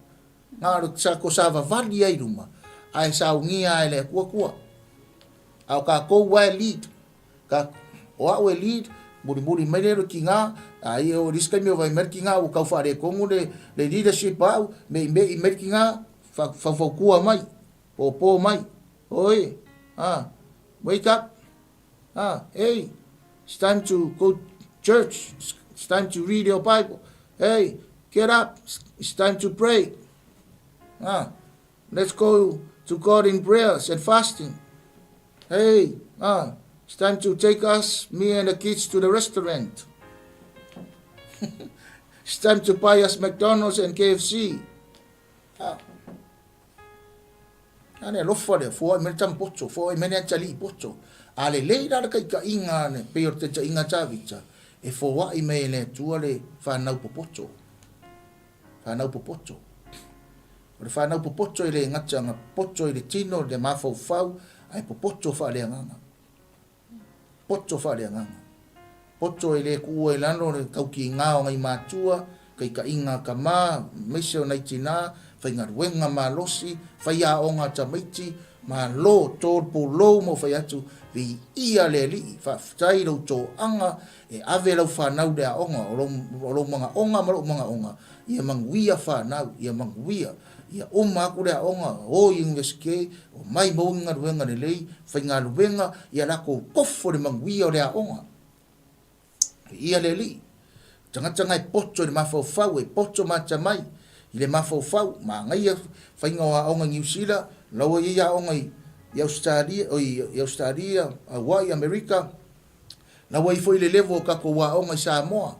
Na o le ko savavali ai i luma, ae saunia e le Atua tua. A o tatou ua e lead. Ka, o au e lead, mulimuli mai lea le tiga, a ia o le isi taimi o vaai mai le tiga ua tau faaletonu le, le leadership a au, me'ime'i mai le tiga, fa, faufautua mai, pōpō mai, oi, a, wake up, a, hey, it's time to go church, it's time to read your Bible, hey, get up, it's time to pray, a, Let's go to God in prayers and fasting. Hey, ah, it's time to take us, me and the kids, to the restaurant. It's time to buy us McDonald's and KFC. Ah. Ane alofa lea, foai mai le tama poto, foai mai le atalii poto. A lelei la le taitaiga ne, pei o le taitaiga a Tavita, e foai mai e le Atua le whanau popoto. Whanau popoto. O le whanau popoto e le gata na poto i le tino, le mafaufau, ae popoto faaleagaga. Poto faaleagaga. Poto e le kuua i lalo le tautiga o nai matua, taitaiga a tama, aemaise o nai tina, faigaluega malosi, faiaoga a tamaiti, malo, to le pulou ma ou fai atu, viia le Alii, faafetai i lou toaga e ave lau fanau i le aoga, o lou, o lou manaoga ma lou manaoga, ia manuia fanau, ia manuia, ia uma atu le aoga, o i Iunivesite, omai maua ni galuega lelei, faigaluega, ia latou tofo i le manuia o le aoga. Viia le Alii. O tagata na e poto i le mafaufau, e poto ma atamai i le mafaufau, manaia faiga o aoga i Niu Sila, la ua i ai aoga i Ausetalia, oi, i Ausetalia, Hawaii, Amerika, la ua i ai foi le level o tatou aoga i Samoa.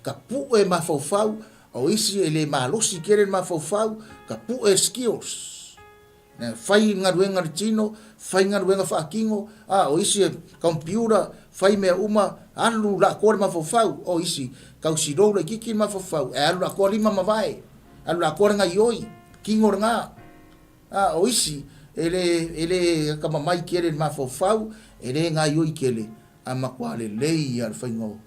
Tapue mafaufau, o isi e le malosi tele le mafaufau, tapue skills. Fai galuega a le tino, fai galuega faatino, a o isi e computer, fai mea uma, alu laatoa le mafaufau. O isi, tau silou laitiiti le mafaufau, ae alu laatoa lima ma vae, alu laatoa le gaioi, tino lena. A o isi, e le, e le atamamai tele i le mafaufau, e le gaioi tele, ae matua lelei lava le faiga o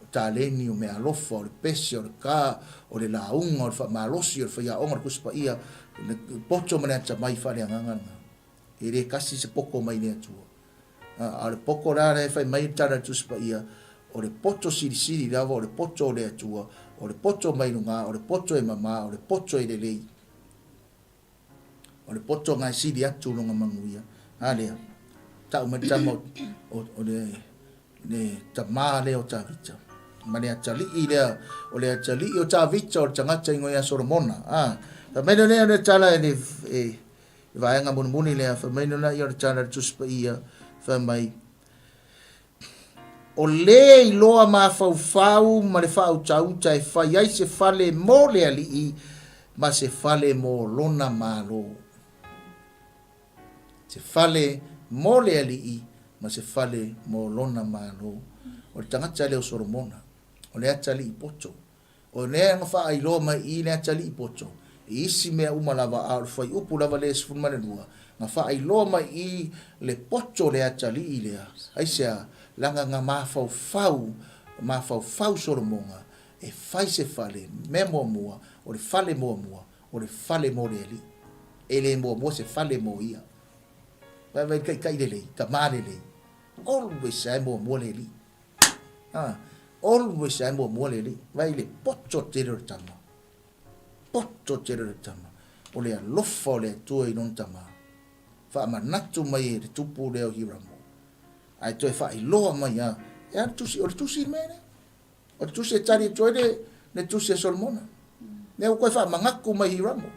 o taleni, o meaalofa, o le pese, o le ka, o le lauga, o le faamalosi, o le faiaoga, o le Tusi Paia, le poto ma le atamai faaleagaga lena. E le tasi se poto mai le Atua. A o le poto la lea e fai mai le tala a le Tusi Paia, o le poto silisili lava, o le poto o le Atua, o le poto mai luga, o le poto e mama, o le poto e lelei. O le poto na e sili atu lona manuia. A lea, tau mai le tama o, o le, le tama lea o Tavita. Ma le atalii lea, o le atalii o Tavita o le tagata ingoa ia Solomona. A, fai mai lea o le tala e le, e, vaega mulimuli lea, fai mai lea o le tala le Tusi Paia, fai mai, O le iloa mafaufau ma le faautauta e fai ai se fale mo le alii ma se fale mo lona malo. Se fale mo le alii ma se fale mo lona malo. O le tagata lea o Solomona, o le atalii poto. O lea na faailoa mai i le atalii poto i isi mea uma lava, a o le fuaiupu lava lea e 12, na faailoa mai i le poto o le atalii lea, aisea? Leaga na mafaufau, mafaufau Solomona e fai se fale, mea muamua, o le fale muamua, o le fale mo le Alii. E le muamua se fale mo ia. Vaai le taitai lelei, tama lelei, always lava e muamua le Alii. Ah, always lava e muamua le Alii. Vaai le poto tele o le tama. Poto tele o le tama. O le alofa o le Atua i lona tama. Faamanatu mai e le tupu lea o Hiramo. Ae toe faailoa mai a. E a le tusi, o le tusi le mea lea. O le tusi e tali atu ai le, le tusi a Solomona. Lea ua toe faamanatu mai Hiramo.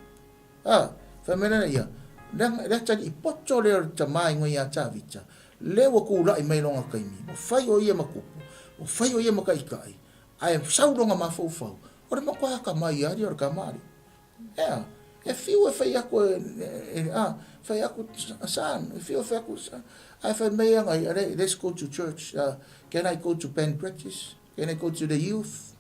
A, fai mai lea ia, lea, le atalii poto lea o le tama ingoa ia Tavita, lea ua tulai mai lona taimi, ua fai o ia ma tupu, ua fai o ia ma taitai, ae sau lona mafaufau, o le matua atamai lava lea o le tama lea. Ea, e fiu e fai atu e, e, a, fai atu, son, e fiu e fai atu, son, ae fai mai ana ia, let's go to church, can I go to band practice, can I go to the youth?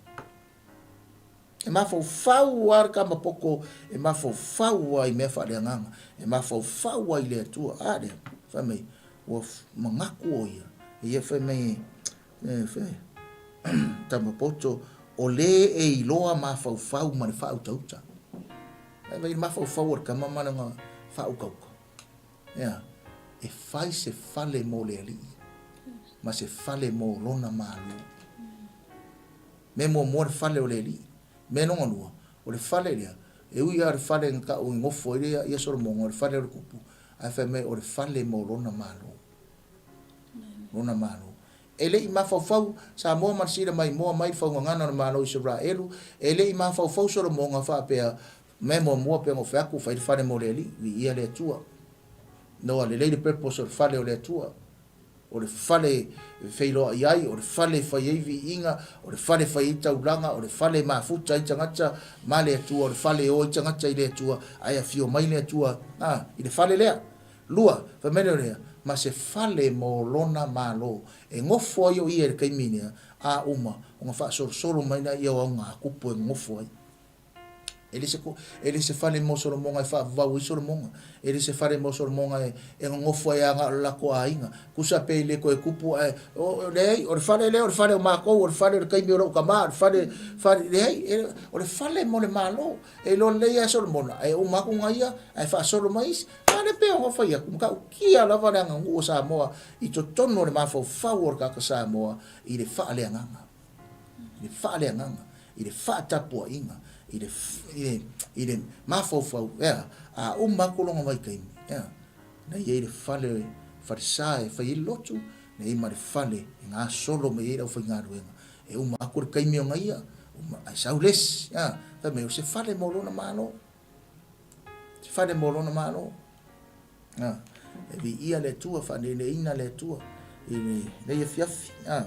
E mafaufau lava le tama poto, e mafaufau lava i mea faaleagaga, e mafaufau lava i le Atua. A lea, fai mai, ua manatu o ia, ia fai mai, e, fai, tama poto, o le e iloa mafaufau ma le faautauta. Vai vai le mafaufau o le tama ma lana faautauta. Ea, e fai se fale mo le alii, ma se fale mo lona malo. Mea muamua le fale o le Alii. Mea lona lua, o le fale lea, e ui lava o le fale na tau e nofo ai le ia Solomona, o le fale o le tupu, ae fai mai o le fale mo lona Malo. Lona Malo. E le i mafaufau Samoa ma le sila maimoa mai le faugagana o le Malo o Isaraelu, e le i mafaufau Solomona faapea, mea muamua pei ona ou fai atu, fai le fale mo le Alii, viia le Atua. Noa lelei le purpose o le fale o le Atua. O le fale e feiloai ai, o le fale e fai ai viiga, o le fale e fai ai taulaga, o le fale e mafuta ai tagata ma le Atua, o le fale e o ai tagata i le Atua, ae afio mai le Atua, a, i le fale lea. Lua, fai mai lea o lea, ma se fale mo lona malo. E nofo ai o ia i le taimi lea, a uma, ona faasolosolo mai lea o auga tupu e nonofo ai. E le se, e le se fale mo Solomoga e faavavau ai Solomoga. E le se fale mo Solomoga e, e gogofo ai aga o le lako aiga. Tusa pe le toe tupu ae, o, leai, o le fale lea o le fale o matou, o le fale o le taimi o lou tama, o le fale, fale, leai, e, o le fale mo le Malo. E iloa lelei lava e Solomona, ae uma atu na ia, ae faasolo mai isi. A lea pei ona fai atu, matautia lava le aganuu a Samoa i totonu o le mafaufau o le tagata Samoa i le faaleagaga. I le faaleagaga, i le faatapuaiga, i le, i le, i le mafaufau, ea, a uma atu lona vaitaimi, ea, na i ai le fale, falesa e fai ai le lotu, na i ai ma le fale e gasolo mai ai le aufaigaluega. E uma atu le taimi ona ia, uma, ae sau le isi, a, fai mai, o se fale mo lona Malo. Se fale mo lona Malo. A, e viia le Atua, faaneeneeina le Atua i lenei afiafi. A,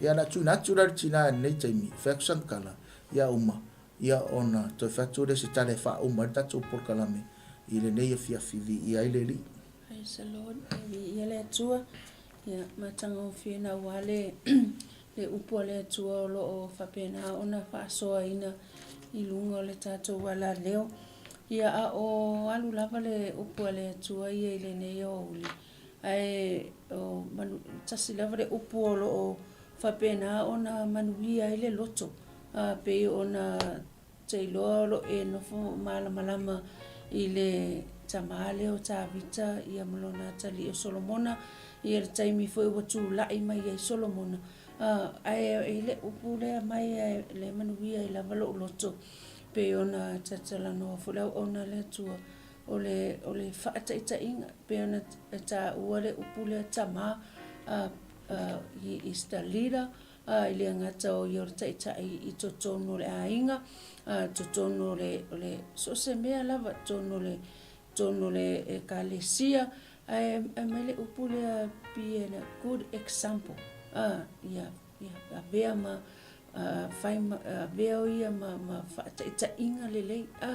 ia na tuuina atu la le tinā i lenei taimi, fai atu sana tala, ia uma, ia ona toe fai atu lea o se tala e faauma ai le tatou polokalame i lenei afiafi, viia ai le Alii. Praise the Lord, e viia le Atua, ia matagofie naua le le upu a le Atua o lo o faapena ona faasoaina i luga o le tatou alaleo. Ia a o alu lava le upu a le Atua ia i lenei aoauli, ae o manu, tasi lava le upu o lo o faapena ona manuia ai le loto, a pei ona te iloa o lo o e nofo malamalama i le tama lea o Tavita ia ma lona atalii o Solomona, ia le taimi foi ua tulai mai ai Solomona, ae e le upu lea mai le manuia ai lava lou loto, pei ona tatalanoa foi le auauna a le Atua, o le, o le faataitaiga, pei ona taua le upu lea tama, he is the leader, ā, i le gata o ia o le taitai i totonu o le aiga, ā, totonu o le, o le, so o se mea lava, totonu o le, totonu o le Ekalesia, ae aumai le upu lea, be a good example, ā, ia, ia avea ma, ā, fai ma, avea o ia ma, ma faataitaiga lelei, ā,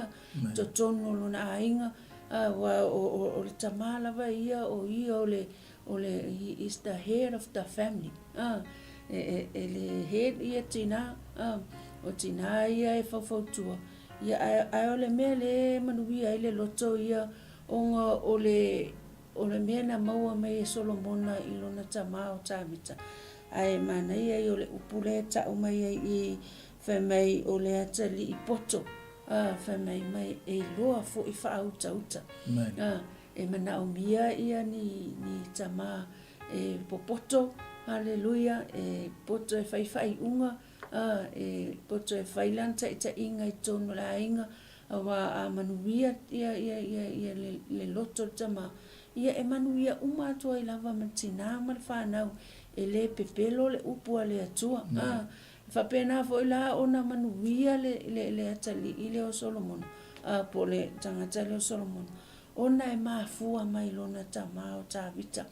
totonu o lona aiga, ā, aua o, o, o le tama lava ia o ia o le, O le, he is the head of the family. Ah, e, e, e le head ia tinā, ah, o tinā ia e faufautua. Ia, ae, ae o le mea le manuia ai le loto ia, ona o le, o le mea na maua mai e Solomona i lona tama o Tavita. Ae manaia ia o le upu lea e ta'u mai ai i, fai mai o le atalii poto, ah, fai mai mai e iloa fo'i faautauta. Ah, E manaomia ia ni, ni tama e popoto, haleluia, e poto e fai faaiuga, a, e poto e fai lana taitaiga i totonu o le aiga, aua a manuia ia, ia, ia, ia le, le loto o le tama, ia e manuia uma atu ai lava ma le tinā ma le fanau, e le pepelo le upu a le Atua. A, e faapena foi la ona manuia le, le, le atalii lea o Solomona, a, po o le tagata lea o Solomona. Ona e mafua mai lona tama o Tavita.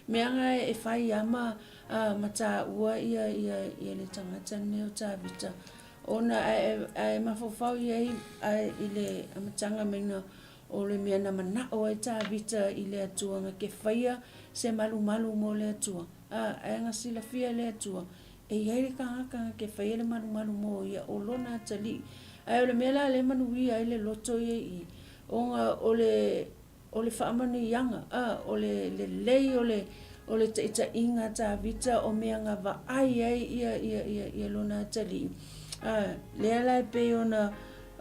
Meaga e fai a ma ma taua ia ia ia le tagata lenei o Tavita. Ona ae ae mafaufau i ai i le amataga maina o le mea na manao ai Tavita i le Atua na ke faia se malumalu mo le Atua. A ae na silafia e le Atua e i ai le tagata na ke faia le malumalu mo ia o lona atalii. Ae o le mea la lea e manuia ai le loto ia i i, ona o le, o le faamanuiaga, a, o le lelei o le, o le taitaiga a Tavita o mea na vaai ai ia, ia, ia, ia lona atalii. A, lea la e pei ona,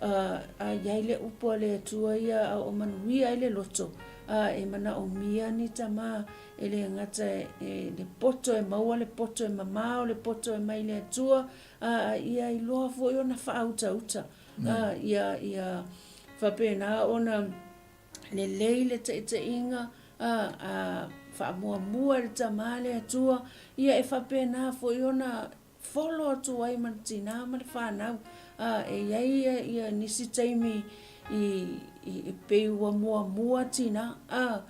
a, a i ai le upu a le Atua ia a o manuia ai le loto, a, e manaomia ni tama e le gata e, e le poto e maua le poto e mamao le poto e mai le Atua, a, ia iloa foi ona faautauta. A, ia, ia faapena ona lelei le taitaiga, a, a faamuamua e le tama le Atua, ia e faapena foi ona folo atu ai ma le tinā ma le fanau. A, e i ai ia, ia nisi taimi i, i, i pei ua muamua tinā, a,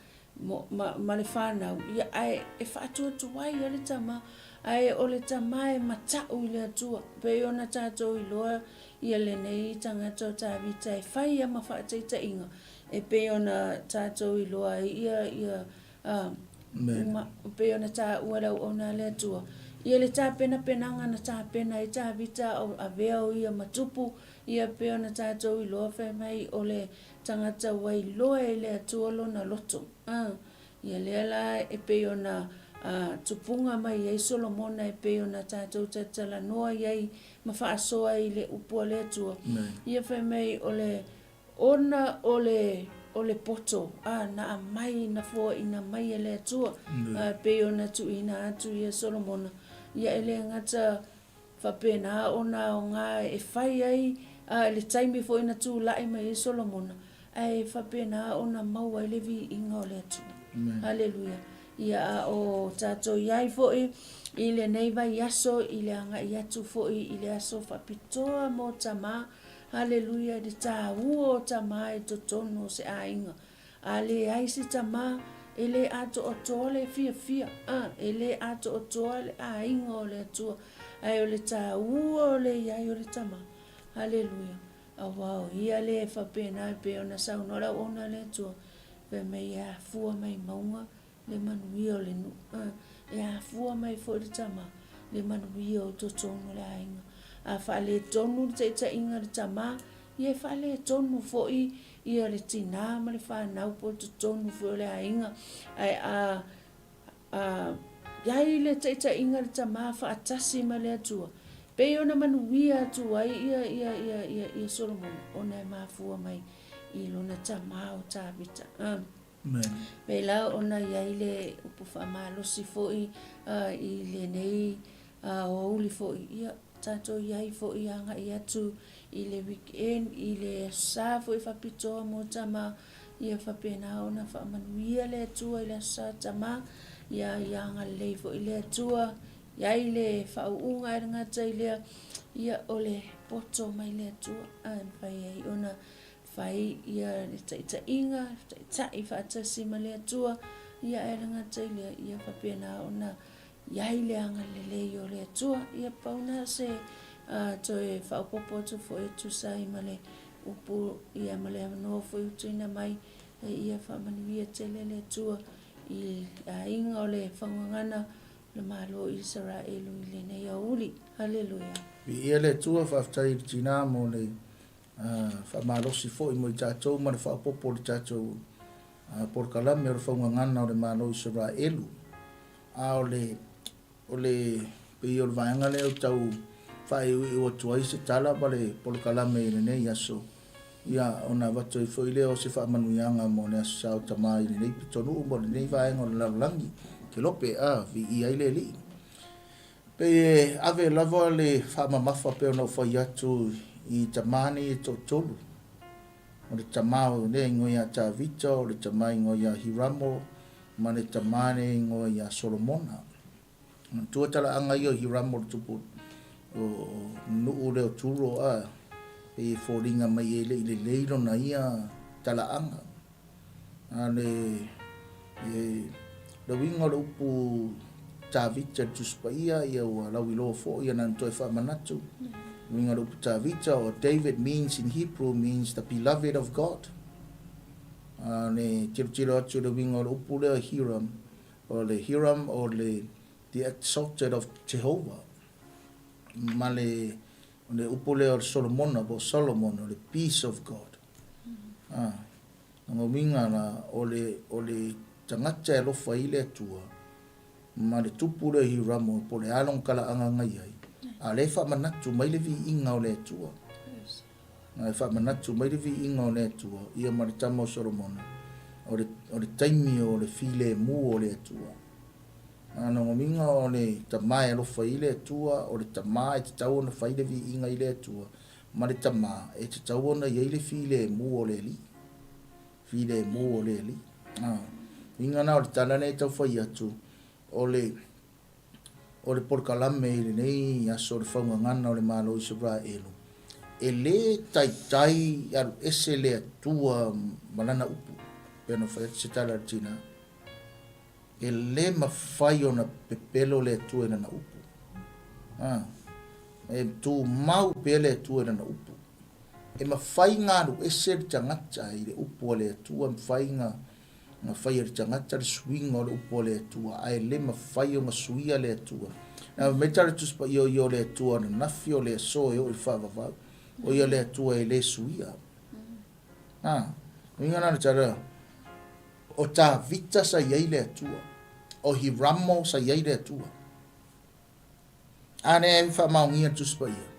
mo, ma, ma le fanau, ia, ae e faatuatuai ai le tama, ae o le tama e mata'u i le Atua, pei ona tatou iloa ia lenei tagata o Tavita e fai ia ma faataitaiga, e pei ona tatou iloa ai ia, ia, a, uma, pei ona taua e le auauna a le Atua, ia le tapenapenaga na tapena ai Tavita a o avea o ia ma tupu. Ia pei ona tatou iloa fai mai o le tagata ua iloa e le Atua lona loto. A, ia lea la e pei ona a, tupuga mai ai Solomona e pei ona tatou talatalanoa i ai ma faasoa i le upu a le Atua. Ia fai mai o le ona o le o le poto a na aumai na foaina mai e le Atua a, pei ona tuuina atu ia Solomona. Ia e le gata faapena ona aoga e fai ai a i le taimi foi na tulai mai ai Solomona, ae faapena ona maua ai le viiga o le Atua. Haleluia. Ia a o tatou i ai foi i lenei vaiaso i le agai atu foi i le aso faapitoa mo tama, haleluia, i le taua o tama i totonu o se aiga. A leai se tama, e le atoatoa le fiafia, a, e le atoatoa le aiga o le Atua, ae o le taua o le i ai o le tama. Haleluia. Aua o ia lea e faapena e pei ona saunoa le auauna a le Atua, fai mai e afua mai mauga le manuia o le nuu, a, e afua mai foi le tama le manuia o totonu o le aiga. A faaletonu le taitaiga a le tama, ia e faaletonu foi ia le tinā ma le fanau po o totonu foi o le aiga. Ae a, a i ai le taitaiga a le tama faatasi ma le Atua, pei ona manuia atu ai ia, ia, ia, ia, ia Solomona, ona e mafua mai i lona tama o Tavita. A. Pēlā ona i ai le upu faamalosi foi i lenei aoauli foi, ia tatou i ai foi agai atu i le weekend, i le Aso Sa foi faapitoa mo tama, ia faapena ona faamanuia le Atua i le Aso Sa tama, ia ia agalelei foi le Atua, i ai le faauuga e le gata i lea, ia o le poto mai le Atua, a e mafai ai ona Fai ia le taitaiga, taitai faatasi ma le Atua, ia ae le gata i lea, ia faapena ona i ai le agalelei o le Atua. Ia pau na se uh, toe faaopoopo atu foi e tusa ai ma le upu ia ma le avanoa foi ua tuuina mai, e ia faamanuia tele le Atua i aiga o le faugagana o le Malo o Isaraelu i lenei aoauli. Haleluia. Viia le Atua, faafetai i le tina mo le faamalosi foi mo i tatou ma le faaopoopo o le tatou polokalame o le faugagana o le Malo o Isaraelu. A o le, o le, pei o le vaega lea o tau faaiuiu atu ai se tala ma le polokalame i lenei aso, ia, ona avatu ai foi lea o se faamanuiaga mo le Aso Sa o Tama i lenei pitonuu ma lenei vaega o le lalolagi. Kelope, a, viia ai le Alii. Pei e ave lava le faamamafa pei ona ou fai atu i tama nei e toatolu, o le tama o lea igoa ia Tavita, o le tama igoa ia Hiramo, ma le tama lea igoa ia Solomona. Manatua talaaga ia o Hiramo le tupu o nuu lea o Turo, a, pei e foliga mai e le i lelei lona ia talaaga. A le, e, le uiga o le upu Tavita i le Tusi Paia, ia ua lauiloa foi, ia na ona toe faamanatu. Le uiga o le upu Tavita, or David means in Hebrew means the beloved of God. A le tilotilo atu i le uiga o le upu lea Hiram, o le Hiram o le the exalted of Jehovah. Ma le, o le upu lea o le Solomona po o Solomon, o le peace of God. A, lona uiga la, o le, o le tagata e alofa i le Atua, ma le tupu lea o Hiramo, po o le a lona talaaga na i ai, a o lea e faamanatu mai le viiga o le Atua. A e faamanatu mai le viiga o le Atua, ia ma le tama o Solomona, o le, o le taimi o le filemu o le Atua. A lona uiga o le tama e alofa i le Atua, o le tama e tatau ona fai le viiga i le Atua, ma le tama e tatau ona i ai le filemu o le Alii. Filemu o le Alii. A, uiga na o le tala lea e tau fai atu, o le, o le polokalame i lenei aso o le faugagana o le Malo o Isaraelu, e le taitai alu ese le Atua ma Lana upu, pei ona fai atu se tala a le tina. E le mafai ona pepelo le Atua i Lana upu. A, e tumau pea le Atua i Lana upu. E mafai ona alu ese le tagata i le upu a le Atua, e mafai ona ona fai e le tagata le suiga o le upu a le Atua, ae le mafai ona suia le Atua. Na fai mai tala Tusi Paia o ia o le Atua ananafi, o le aso e oo i le faavavau. O ia le Atua e le suia. A, uiga na le tala, o Tavita sa i ai le Atua, o Hiramo sa i ai le Atua. A lea e faamaonia le Tusi Paia.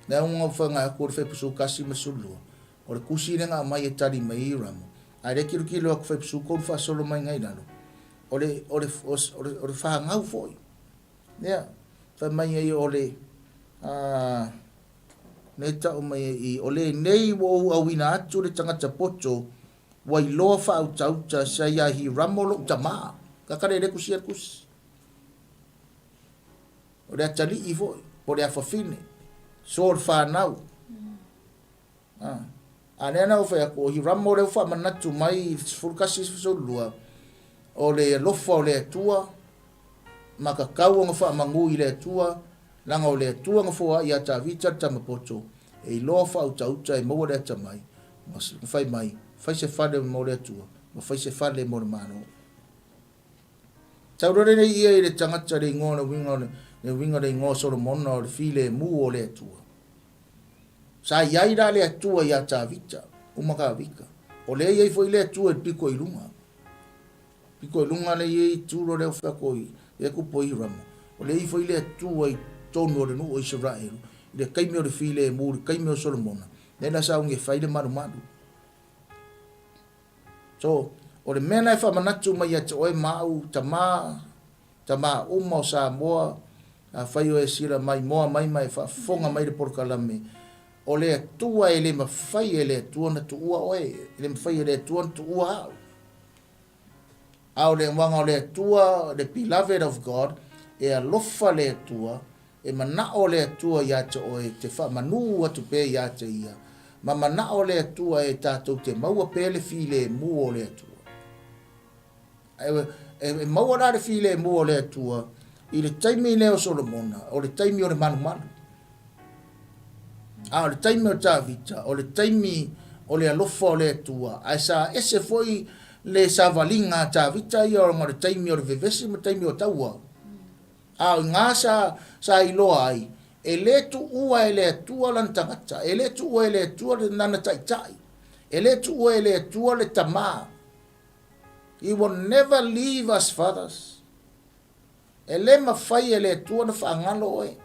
Lea ua fai atu o le Fepusu 1:12, o le tusi lea na aumai e tali mai ai Hiramo. A lea tilotilo atu Fepusu 3 faasolo mai i lalo, o le, o le, o le, o le fanau foi. Lea, fai mai ai o le, lea tau mai ai i, o lenei ua ou auina atu le tagata poto, ua iloa faautauta sa ia Hiramo lou tamā. Kaka le le kusi le kusi. O le atalii foi, po o le afafine, so le fanau. A lea na ou fai atu, o Hiramo lea ua faamanatu mai i le 11 12, o le alofa o le Atua, ma tatau ona faamanu i le Atua, leaga o le Atua na foai ia Tavita le tama poto, e iloa faautauta e maua le atamai, ma fai mai, fai se fale mo le Atua, ma fai se fale mo le Malo. Tau loa lenei ia i le tagata le igoa o le uiga o le, le uiga o le igoa o Solomona o le filemu o le Atua. Sa i ai la le Atua ia Tavita, uma Tavita. O lea e i ai foi le Atua i le pito i luga. Pito i luga lea e i ai Turo lea ua fai atu i, lea e tupu ai Hiramo. O lea e i ai foi le Atua i totonu o le nuu o Isaraelu, i le taimi o le filemu, i le taimi o Solomona, lea na sauni e fai le malumalu. So, o le mea lena e faamanatu mai ia te oe ma au, tama, tama uma o Samoa, afai o e sila maimoa mai ma e faafofoga mai i le polokalame, o le Atua e le mafai e le Atua ona tuua oe, e le mafai e le Atua ona tuua au. A o le uaga o le Atua, the beloved of God, e alofa le Atua, E manao le Atua ia te oe te faamanū atu pea ia te Ia, ma manao le Atua e tatou te maua pea le filemu o le Atua. E, e maua la le filemu o le Atua i le taimi lea o Solomona, o le taimi o le malumalu. A o le taimi o Tavita, o le taimi o le alofa o le Atua, ae sa ese foi le savaliga a Tavita ia ona o le taimi o le vevesi ma taimi o taua. A o iga sa, sa iloa ai, e le tuua e le Atua lana tagata, e le tuua e le Atua lana taitai, e le tuua e le Atua le tamā. He will never leave us, fathers. E le mafai e le Atua ona faagalo oe.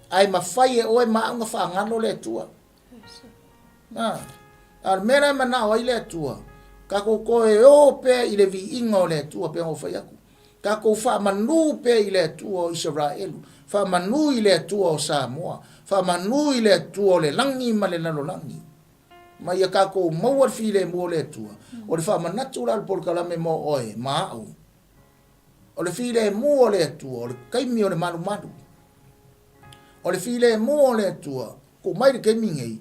Ae mafai e oe ma au ona faagalo le Atua. Na. A o le mea la e manao ai le Atua, tatou toe o pea i le viiga o le Atua pei ona ou fai atu. Tatou faamanu pea i le Atua o Isaraelu, faamanu i le Atua o Samoa, faamanu i le Atua o le lagi ma le lalolagi. Ma ia tatou maua le filemu o le Atua. O le faamanatu la o le polokalame mo oe ma au, o le filemu o le Atua, o le taimi o le malumalu. O le filemu o le Atua, tuu mai le taimi nei,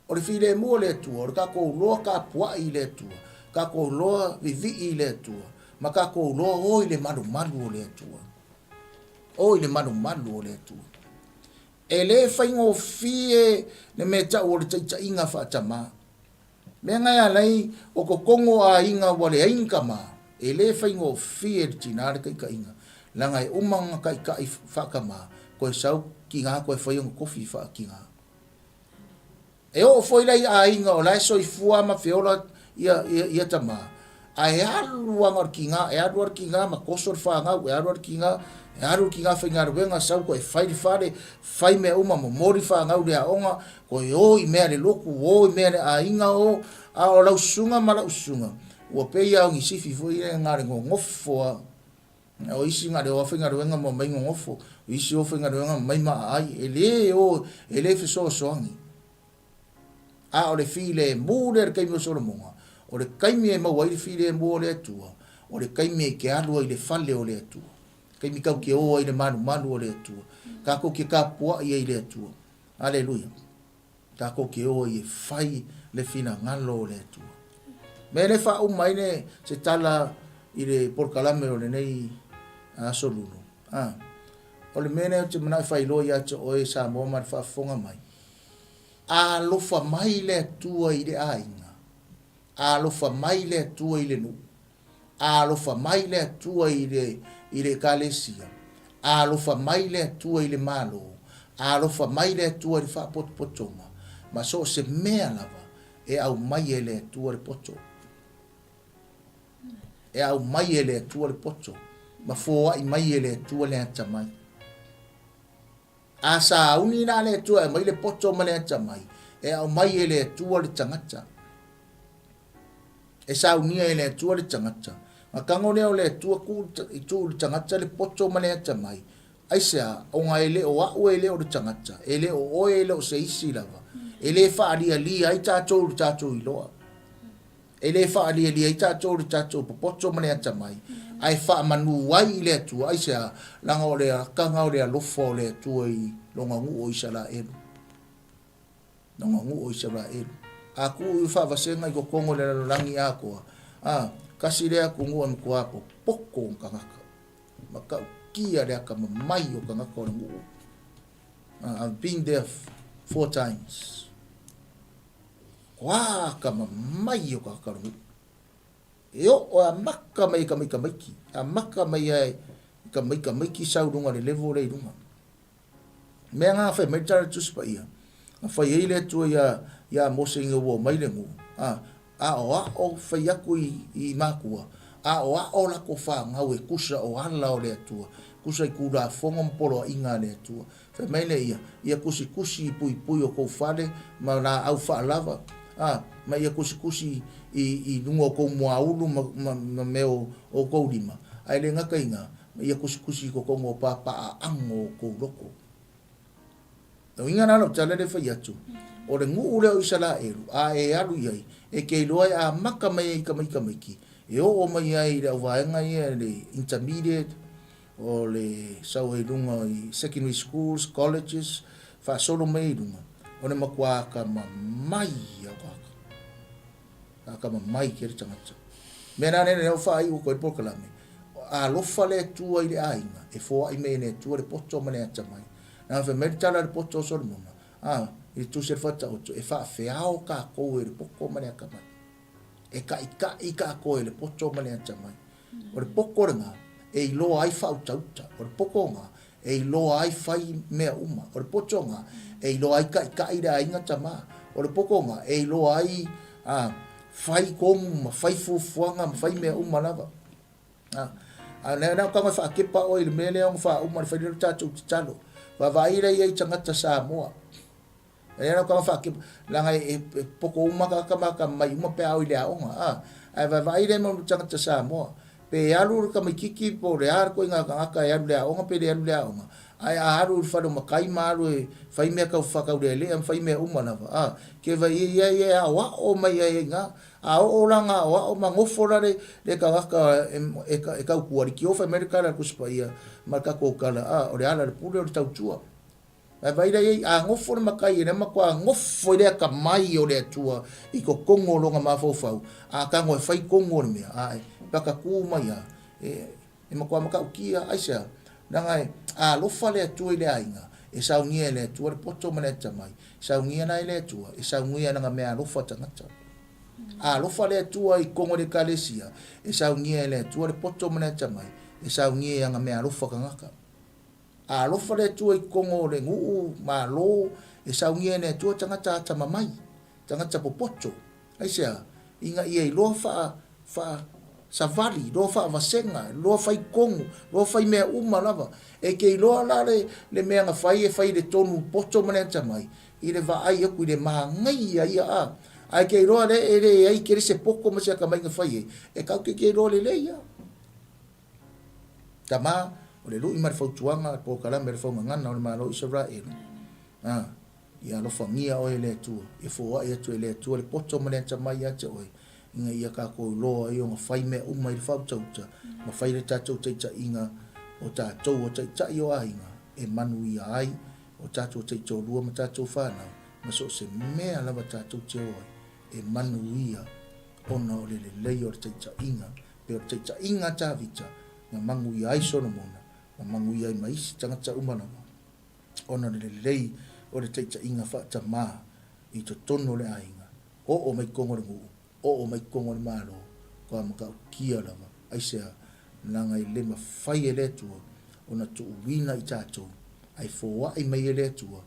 O le filemu o le Atua, o le tatou loa kapuaʻi i le Atua, tatou loa vivii i le Atua, ma tatou loa o i le malumalu o le Atua. O i le malumalu o le Atua. E le faigofie le mea tau o le taitaiga faatamā. Mea na e ala ai o totonu o aiga ua leai ni tamā, e le faigofie le tinā le taitaiga, leaga e uma ona taitai faatamā, toe sau tinā toe fai ona tofi faatinā. E oo foi la i aiga o la e soifua ma feola ia, ia, ia tama, ae alu lava le kiga, e alu lava le kiga ma toso le fanau, e alu lava le kiga, e alu le kiga faigaluega, sau toe fai le fale, fai mea uma, momoli fanau i le aoga, toe o i mea a le lotu, o i mea a le aiga, o, a o lau susuga ma lau susuga, ua pei lava o ni sifi foi ia na o le nonofo lava. O isi na o le o lava faigaluega ma omai nonofo, o isi o faigaluega ma omai maaai, e le o, e le fesoasoani. A o le filemu lea i le taimi o Solomona, o le taimi e maua ai le filemu o le Atua, o le taimi e te alu ai i le fale o le Atua, taimi tatou te o ai i le malumalu o le Atua, tatou te tapuai ai i le Atua. Aleluia. Tatou te o ai e fai le finagalo o le Atua. Mea lea e faauma ai le, se tala i le polokalame o lenei aso lulu. A, o le mea lea ou te manao e faailoa ia te oe Samoa ma le faafofoga mai, a alofa mai le Atua i le aiga, a alofa mai le Atua i le nuu, a alofa mai le Atua i le, i le Ekalesia, a alofa mai le Atua i le Malo, Alofa mai le Atua i le faapotopotoga, ma so o se mea lava e aumai e le Atua le poto. E aumai e le Atua le poto, ma foai mai e le Atua le atamai. A sauni la le Atua e aumai le poto ma le atamai, e aumai e le Atua le tagata. E saunia e le Atua le tagata. Na tago lea o le Atua tuu i tuu i le tagata le poto ma le atamai. Aisea? Ona e le o a'u e le o le tagata, e le o oe e le o se isi lava. E le faalialia ai tatou i le tatou iloa. E le faalialia ai tatou i le tatou popoto ma le atamai, ae faamanu ai i le Atua. Aisea? Leaga o le alakaga o le alofa o le Atua i Lona nuu o Isaraelu. Lona nuu o Isaraelu. A tuu i faavasega i totonu o le lalolagi atoa, a, tasi lea atunuu e matua popoto ona tagata. Matautia le atamamai o tagata o le nuu. I've been there four times. Matua atamamai o tagata o le nuu. E oo e amata mai i ka maikamaiki, amata mai ai i ka maikamaiki sau luga le level lea i luga. Mea na fai mai le Tala Tusi Paia, na fai ai le Atua iā, iā Mose ina ua omai le nuu, a, aoao fai atu i, i matua, aoao latou fanau e tusa o ala o le Atua, tusa i Tulafono ma poloaiga a le Atua. Fai mai lea ia, ia tusitusi i puipui o tou fale ma laau faalava, a, ma ia tusitusi i, i luga o tou muaulu ma, ma, ma mea o, o tou lima, ae le gata i na, Ma ia kusikusi i totonu o papaaano o kou loko. O uiga la lau tala lea e fai atu, o le nuu lea o Isaraelu, a e alu i ai, e te iloa e amata mai ai i tamaitamaiti, e oo mai ai i le auvaega ia i le intermediate, o le sau ai i luga i secondary schools, colleges, faasolo mai ai i luga, o le matua atamamai ia o tagata. Atamamai tele tagata. Mea la lea ua faaiu atu ai le polokalame, alofa le Atua i le aiga, e foai mai e le Atua le poto ma le atamai. Leaga fai mai le tala a le poto o Solomona, a, i le tusi a le Faataoto, e faafeao tatou e le poto ma le atamai. E taʻitaʻi tatou e le poto ma le atamai. O le poto lena e iloa ai faautauta. O le poto lena e iloa ai fai mea uma. O le poto lena e iloa ai taʻitaʻi le aiga tama. O le poto lena e iloa ai a, fai komu ma fai fuafuaga ma fai mea uma lava. A, a lea na tago e faakepa oe i le mea lea ona faauma le fai lea o le tatou tatalo. Vaavaai la i ai tagata Samoa. E ala ka whaake, leaga e poko uma tagata ma ka mai uma pe a o i le aoga, a. Ae vaevaai lea mau tagata Samoa, pe alu le tamaititi po o le a le koiga tagata e alu i le aoga pe le alu i le aoga, ae a alu i le fale o matai ma alu e fai mea tau faataulealea ma fai mea uma lava, a, ke vai ia ia e aoao mai ai i ina. A oo la ina aoao ma nofo la le tagata e tautua, leitio fai mai le tala a le Tusi Paia ma le tatou tala, a, o le ala o le pule o le tautua. Ae vaai la i ai, a nofo le matai e le matua nofo i le atamai o le Atua i totonu o lona mafaufau, a tago e fai tonu o le mea, a e pakatū mai lava, e, e matua matautia. Aisea? Leaga e alofa le Atua i le aiga, e saunia e le Atua le poto ma le atamai, saunia la e le Atua, e saunia e lana meaalofa tagata. Alofa le Atua i totonu o le Ekalesia, e saunia e le Atua le poto ma le atamai, e saunia e ana meaalofa tagata. Alofa le Atua i totonu o le nuu, malo, e saunia e le Atua tagata atamamai, tagata popoto. Aisea? Ina ia iloa faa, faa savali, iloa faavasega, iloa fai tonu, iloa fai mea uma lava. E te iloa la le, le mea na fai e fai i le tonu poto ma le atamai, i le vaai atu i le manaia ia a. Ae te iloa le e leai tele se poto ma se atamai na fai ai, e tatou te te iloa lelei lava. Tama, o le lui ma le fautuaga, le polokalame a le faugagana o le Malo o Isaraelu, a, ia alofagia oe e le Atua, ia foai atu e le Atua le poto ma le atamai ia te oe, ina ia tatou iloa ai ona fai mea uma i le faautauta, ma fai le tatou taitaiga o tatou o taitai o aiga e manuia ai o tatou taitoalua ma tatou fanau, ma so o se mea lava tatou te o ai e manuia ona o le lelei o le taitaiga Pei o le taitaiga a Tavita, na manuia ai Solomona, na manuia ai ma isi tagata uma lava, ona o le lelei o le taitaiga faatamā i totonu o le aiga, oo mai totonu o le nuu, oo mai totonu o le Malo, kua matautia lava. Aisea? Leaga e le mafai e le Atua ona tuuina i tatou. Ae foai mai e le Atua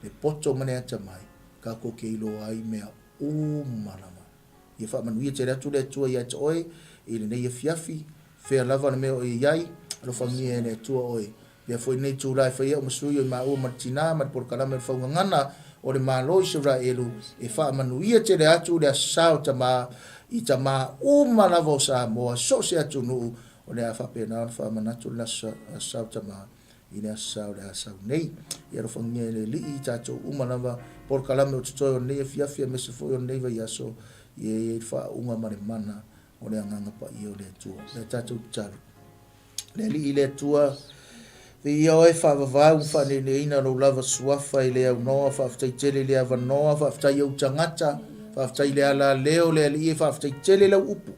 le poto ma le atamai tatou te iloa ai mea uma lava. Ia faamanuia tele atu le Atua ia te oe i lenei afiafi, fea lava le mea o e i ai, alofagia e le Atua oe. Avea foi lenei itula e fai ai au ma sui o i maua ma le tina ma le polokalame o le faugagana o le Malo o Isaraelu e faamanuia tele atu le Aso Sa o Tama i tama uma lava o Samoa, so o se atunuu, o le a faapena ona faamanatu le Aso Sa o Tama i le Aso Sa o le a sau nei. Ia alofagia e le Alii i tatou uma lava polokalame o totoe o lenei afiafi aemaise foi o lenei vaiaso, ia i ai le faauuga ma le mana o le Agaga Paia o le Atua. O le tatou tatalo. Le Alii le Atua, viia oe faavavau ma faaneeneeina lou lava suafa i le aunoa, faafetai tele i le avanoa, faafetai i ou tagata, faafetai i le alaleo, le Alii e faafetai tele lau upu.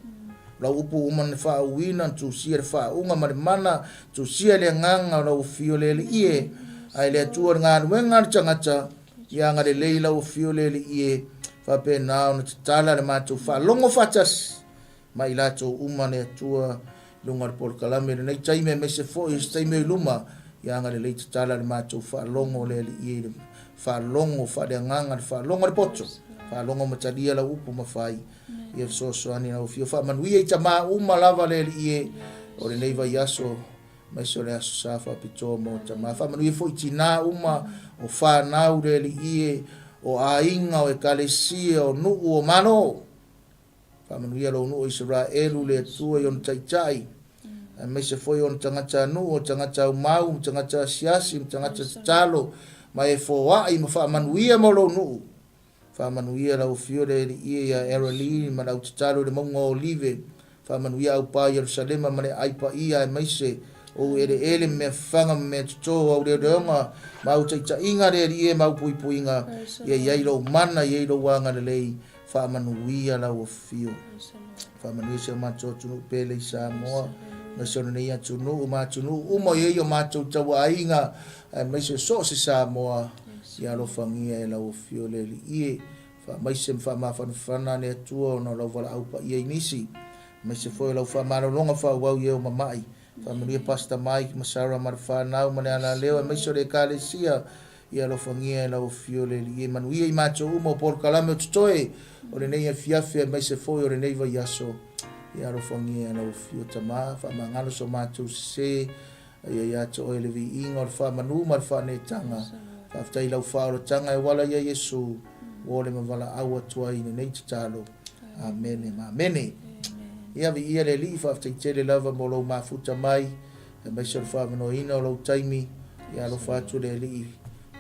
Lau upu uma na faauuina, na tusia le faauuga ma le mana, tusia le agaga o lau afio le Alii e. Ae le Atua le galuega a le tagata, ia agalelei lau afio le Alii e, faapena ona tatala le matou faalogo faatasi ma i latou uma le Atua i luga o le polokalame i lenei taimi aemaise foi o se taimi o i luma, ia agalelei tatala le matou faalogo le Alii e i le faalogo faaleagaga, le faalogo a le poto, faalogo ma talia lau upu ma fai. Ia fesoasoani lau afio faamanuia i tama uma lava le Alii e o lenei vaiaso aemaise o le Aso Sa faapitoa mo tama. Faamanuia foi i tinā uma o fanau le Alii e, o aiga, o ekalesia, o nuu, o Malo. Faamanuia lou nuu o Isaraelu le Atua i ona taitai, aemaise foi ona tagata nuu, o tagata aumau, ma tagata asiasi, ma tagata tatalo, ma e foai ma faamanuia mo lou nuu. Faamanuia lau afio le Alii ia Erali ma le au tatalo i le mauga o Olive. Faamanuia au pa i Ierusalema ma le aai paia aemaise ou eleele ma mea fafaga ma mea toto, au leoleoga ma au taitaiga le Alii e ma au puipuiga, ia i ai lou mana, ia i ai lou agalelei. Faamanuia lau afio. Faamanuia si o matou atunuu pele i Samoa, aemaise o lenei atunuu ma atunuu uma o i ai o matou tauaiga, aemaise so o se Samoa. Ia alofagia e lau Afio le Alii e, faamaise ma faamafanafana le Atua ona o lau valaau paia i nisi, aemaise foi o lau faamalologa faaauau i e o mamai. Faamanuia Pastor Mike ma Sarah ma le fanau ma le alaleo aemaise o le Ekalesia. Ia alofagia e lau Afio le Alii e, manuia i matou uma o polokalame o totoe o lenei afiafi aemaise foi o lenei vaiaso. Ia alofagia e lau Afio Tama, faamagalo so matou sese. A ia ia te oe le viiga o le faamanu ma le faaneetaga. Faafetai i lau faaolataga e uala ia Iesu, ua ole ma valaau atu ai i lenei tatalo. Amene ma amene. Ia viia le Alii, faafetai tele lava mo lou mafuta mai, aemaise o le faavanoaina o lou taimi. Ia alofa atu le Alii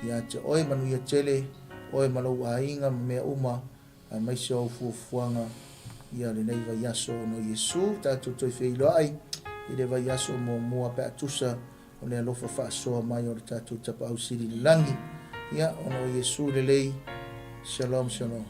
ia te oe, manuia tele oe ma lou aiga ma mea uma. Aemaise o au fuafuaga ia lenei vaiaso ona o Iesu tatou toe feiloai i le vaiaso muamua pe a tusa o le alofa faasoa mai o le tatou Tapaau Sili i le Lagi. Ia, ona o Iesu lelei. Shalom, shalom.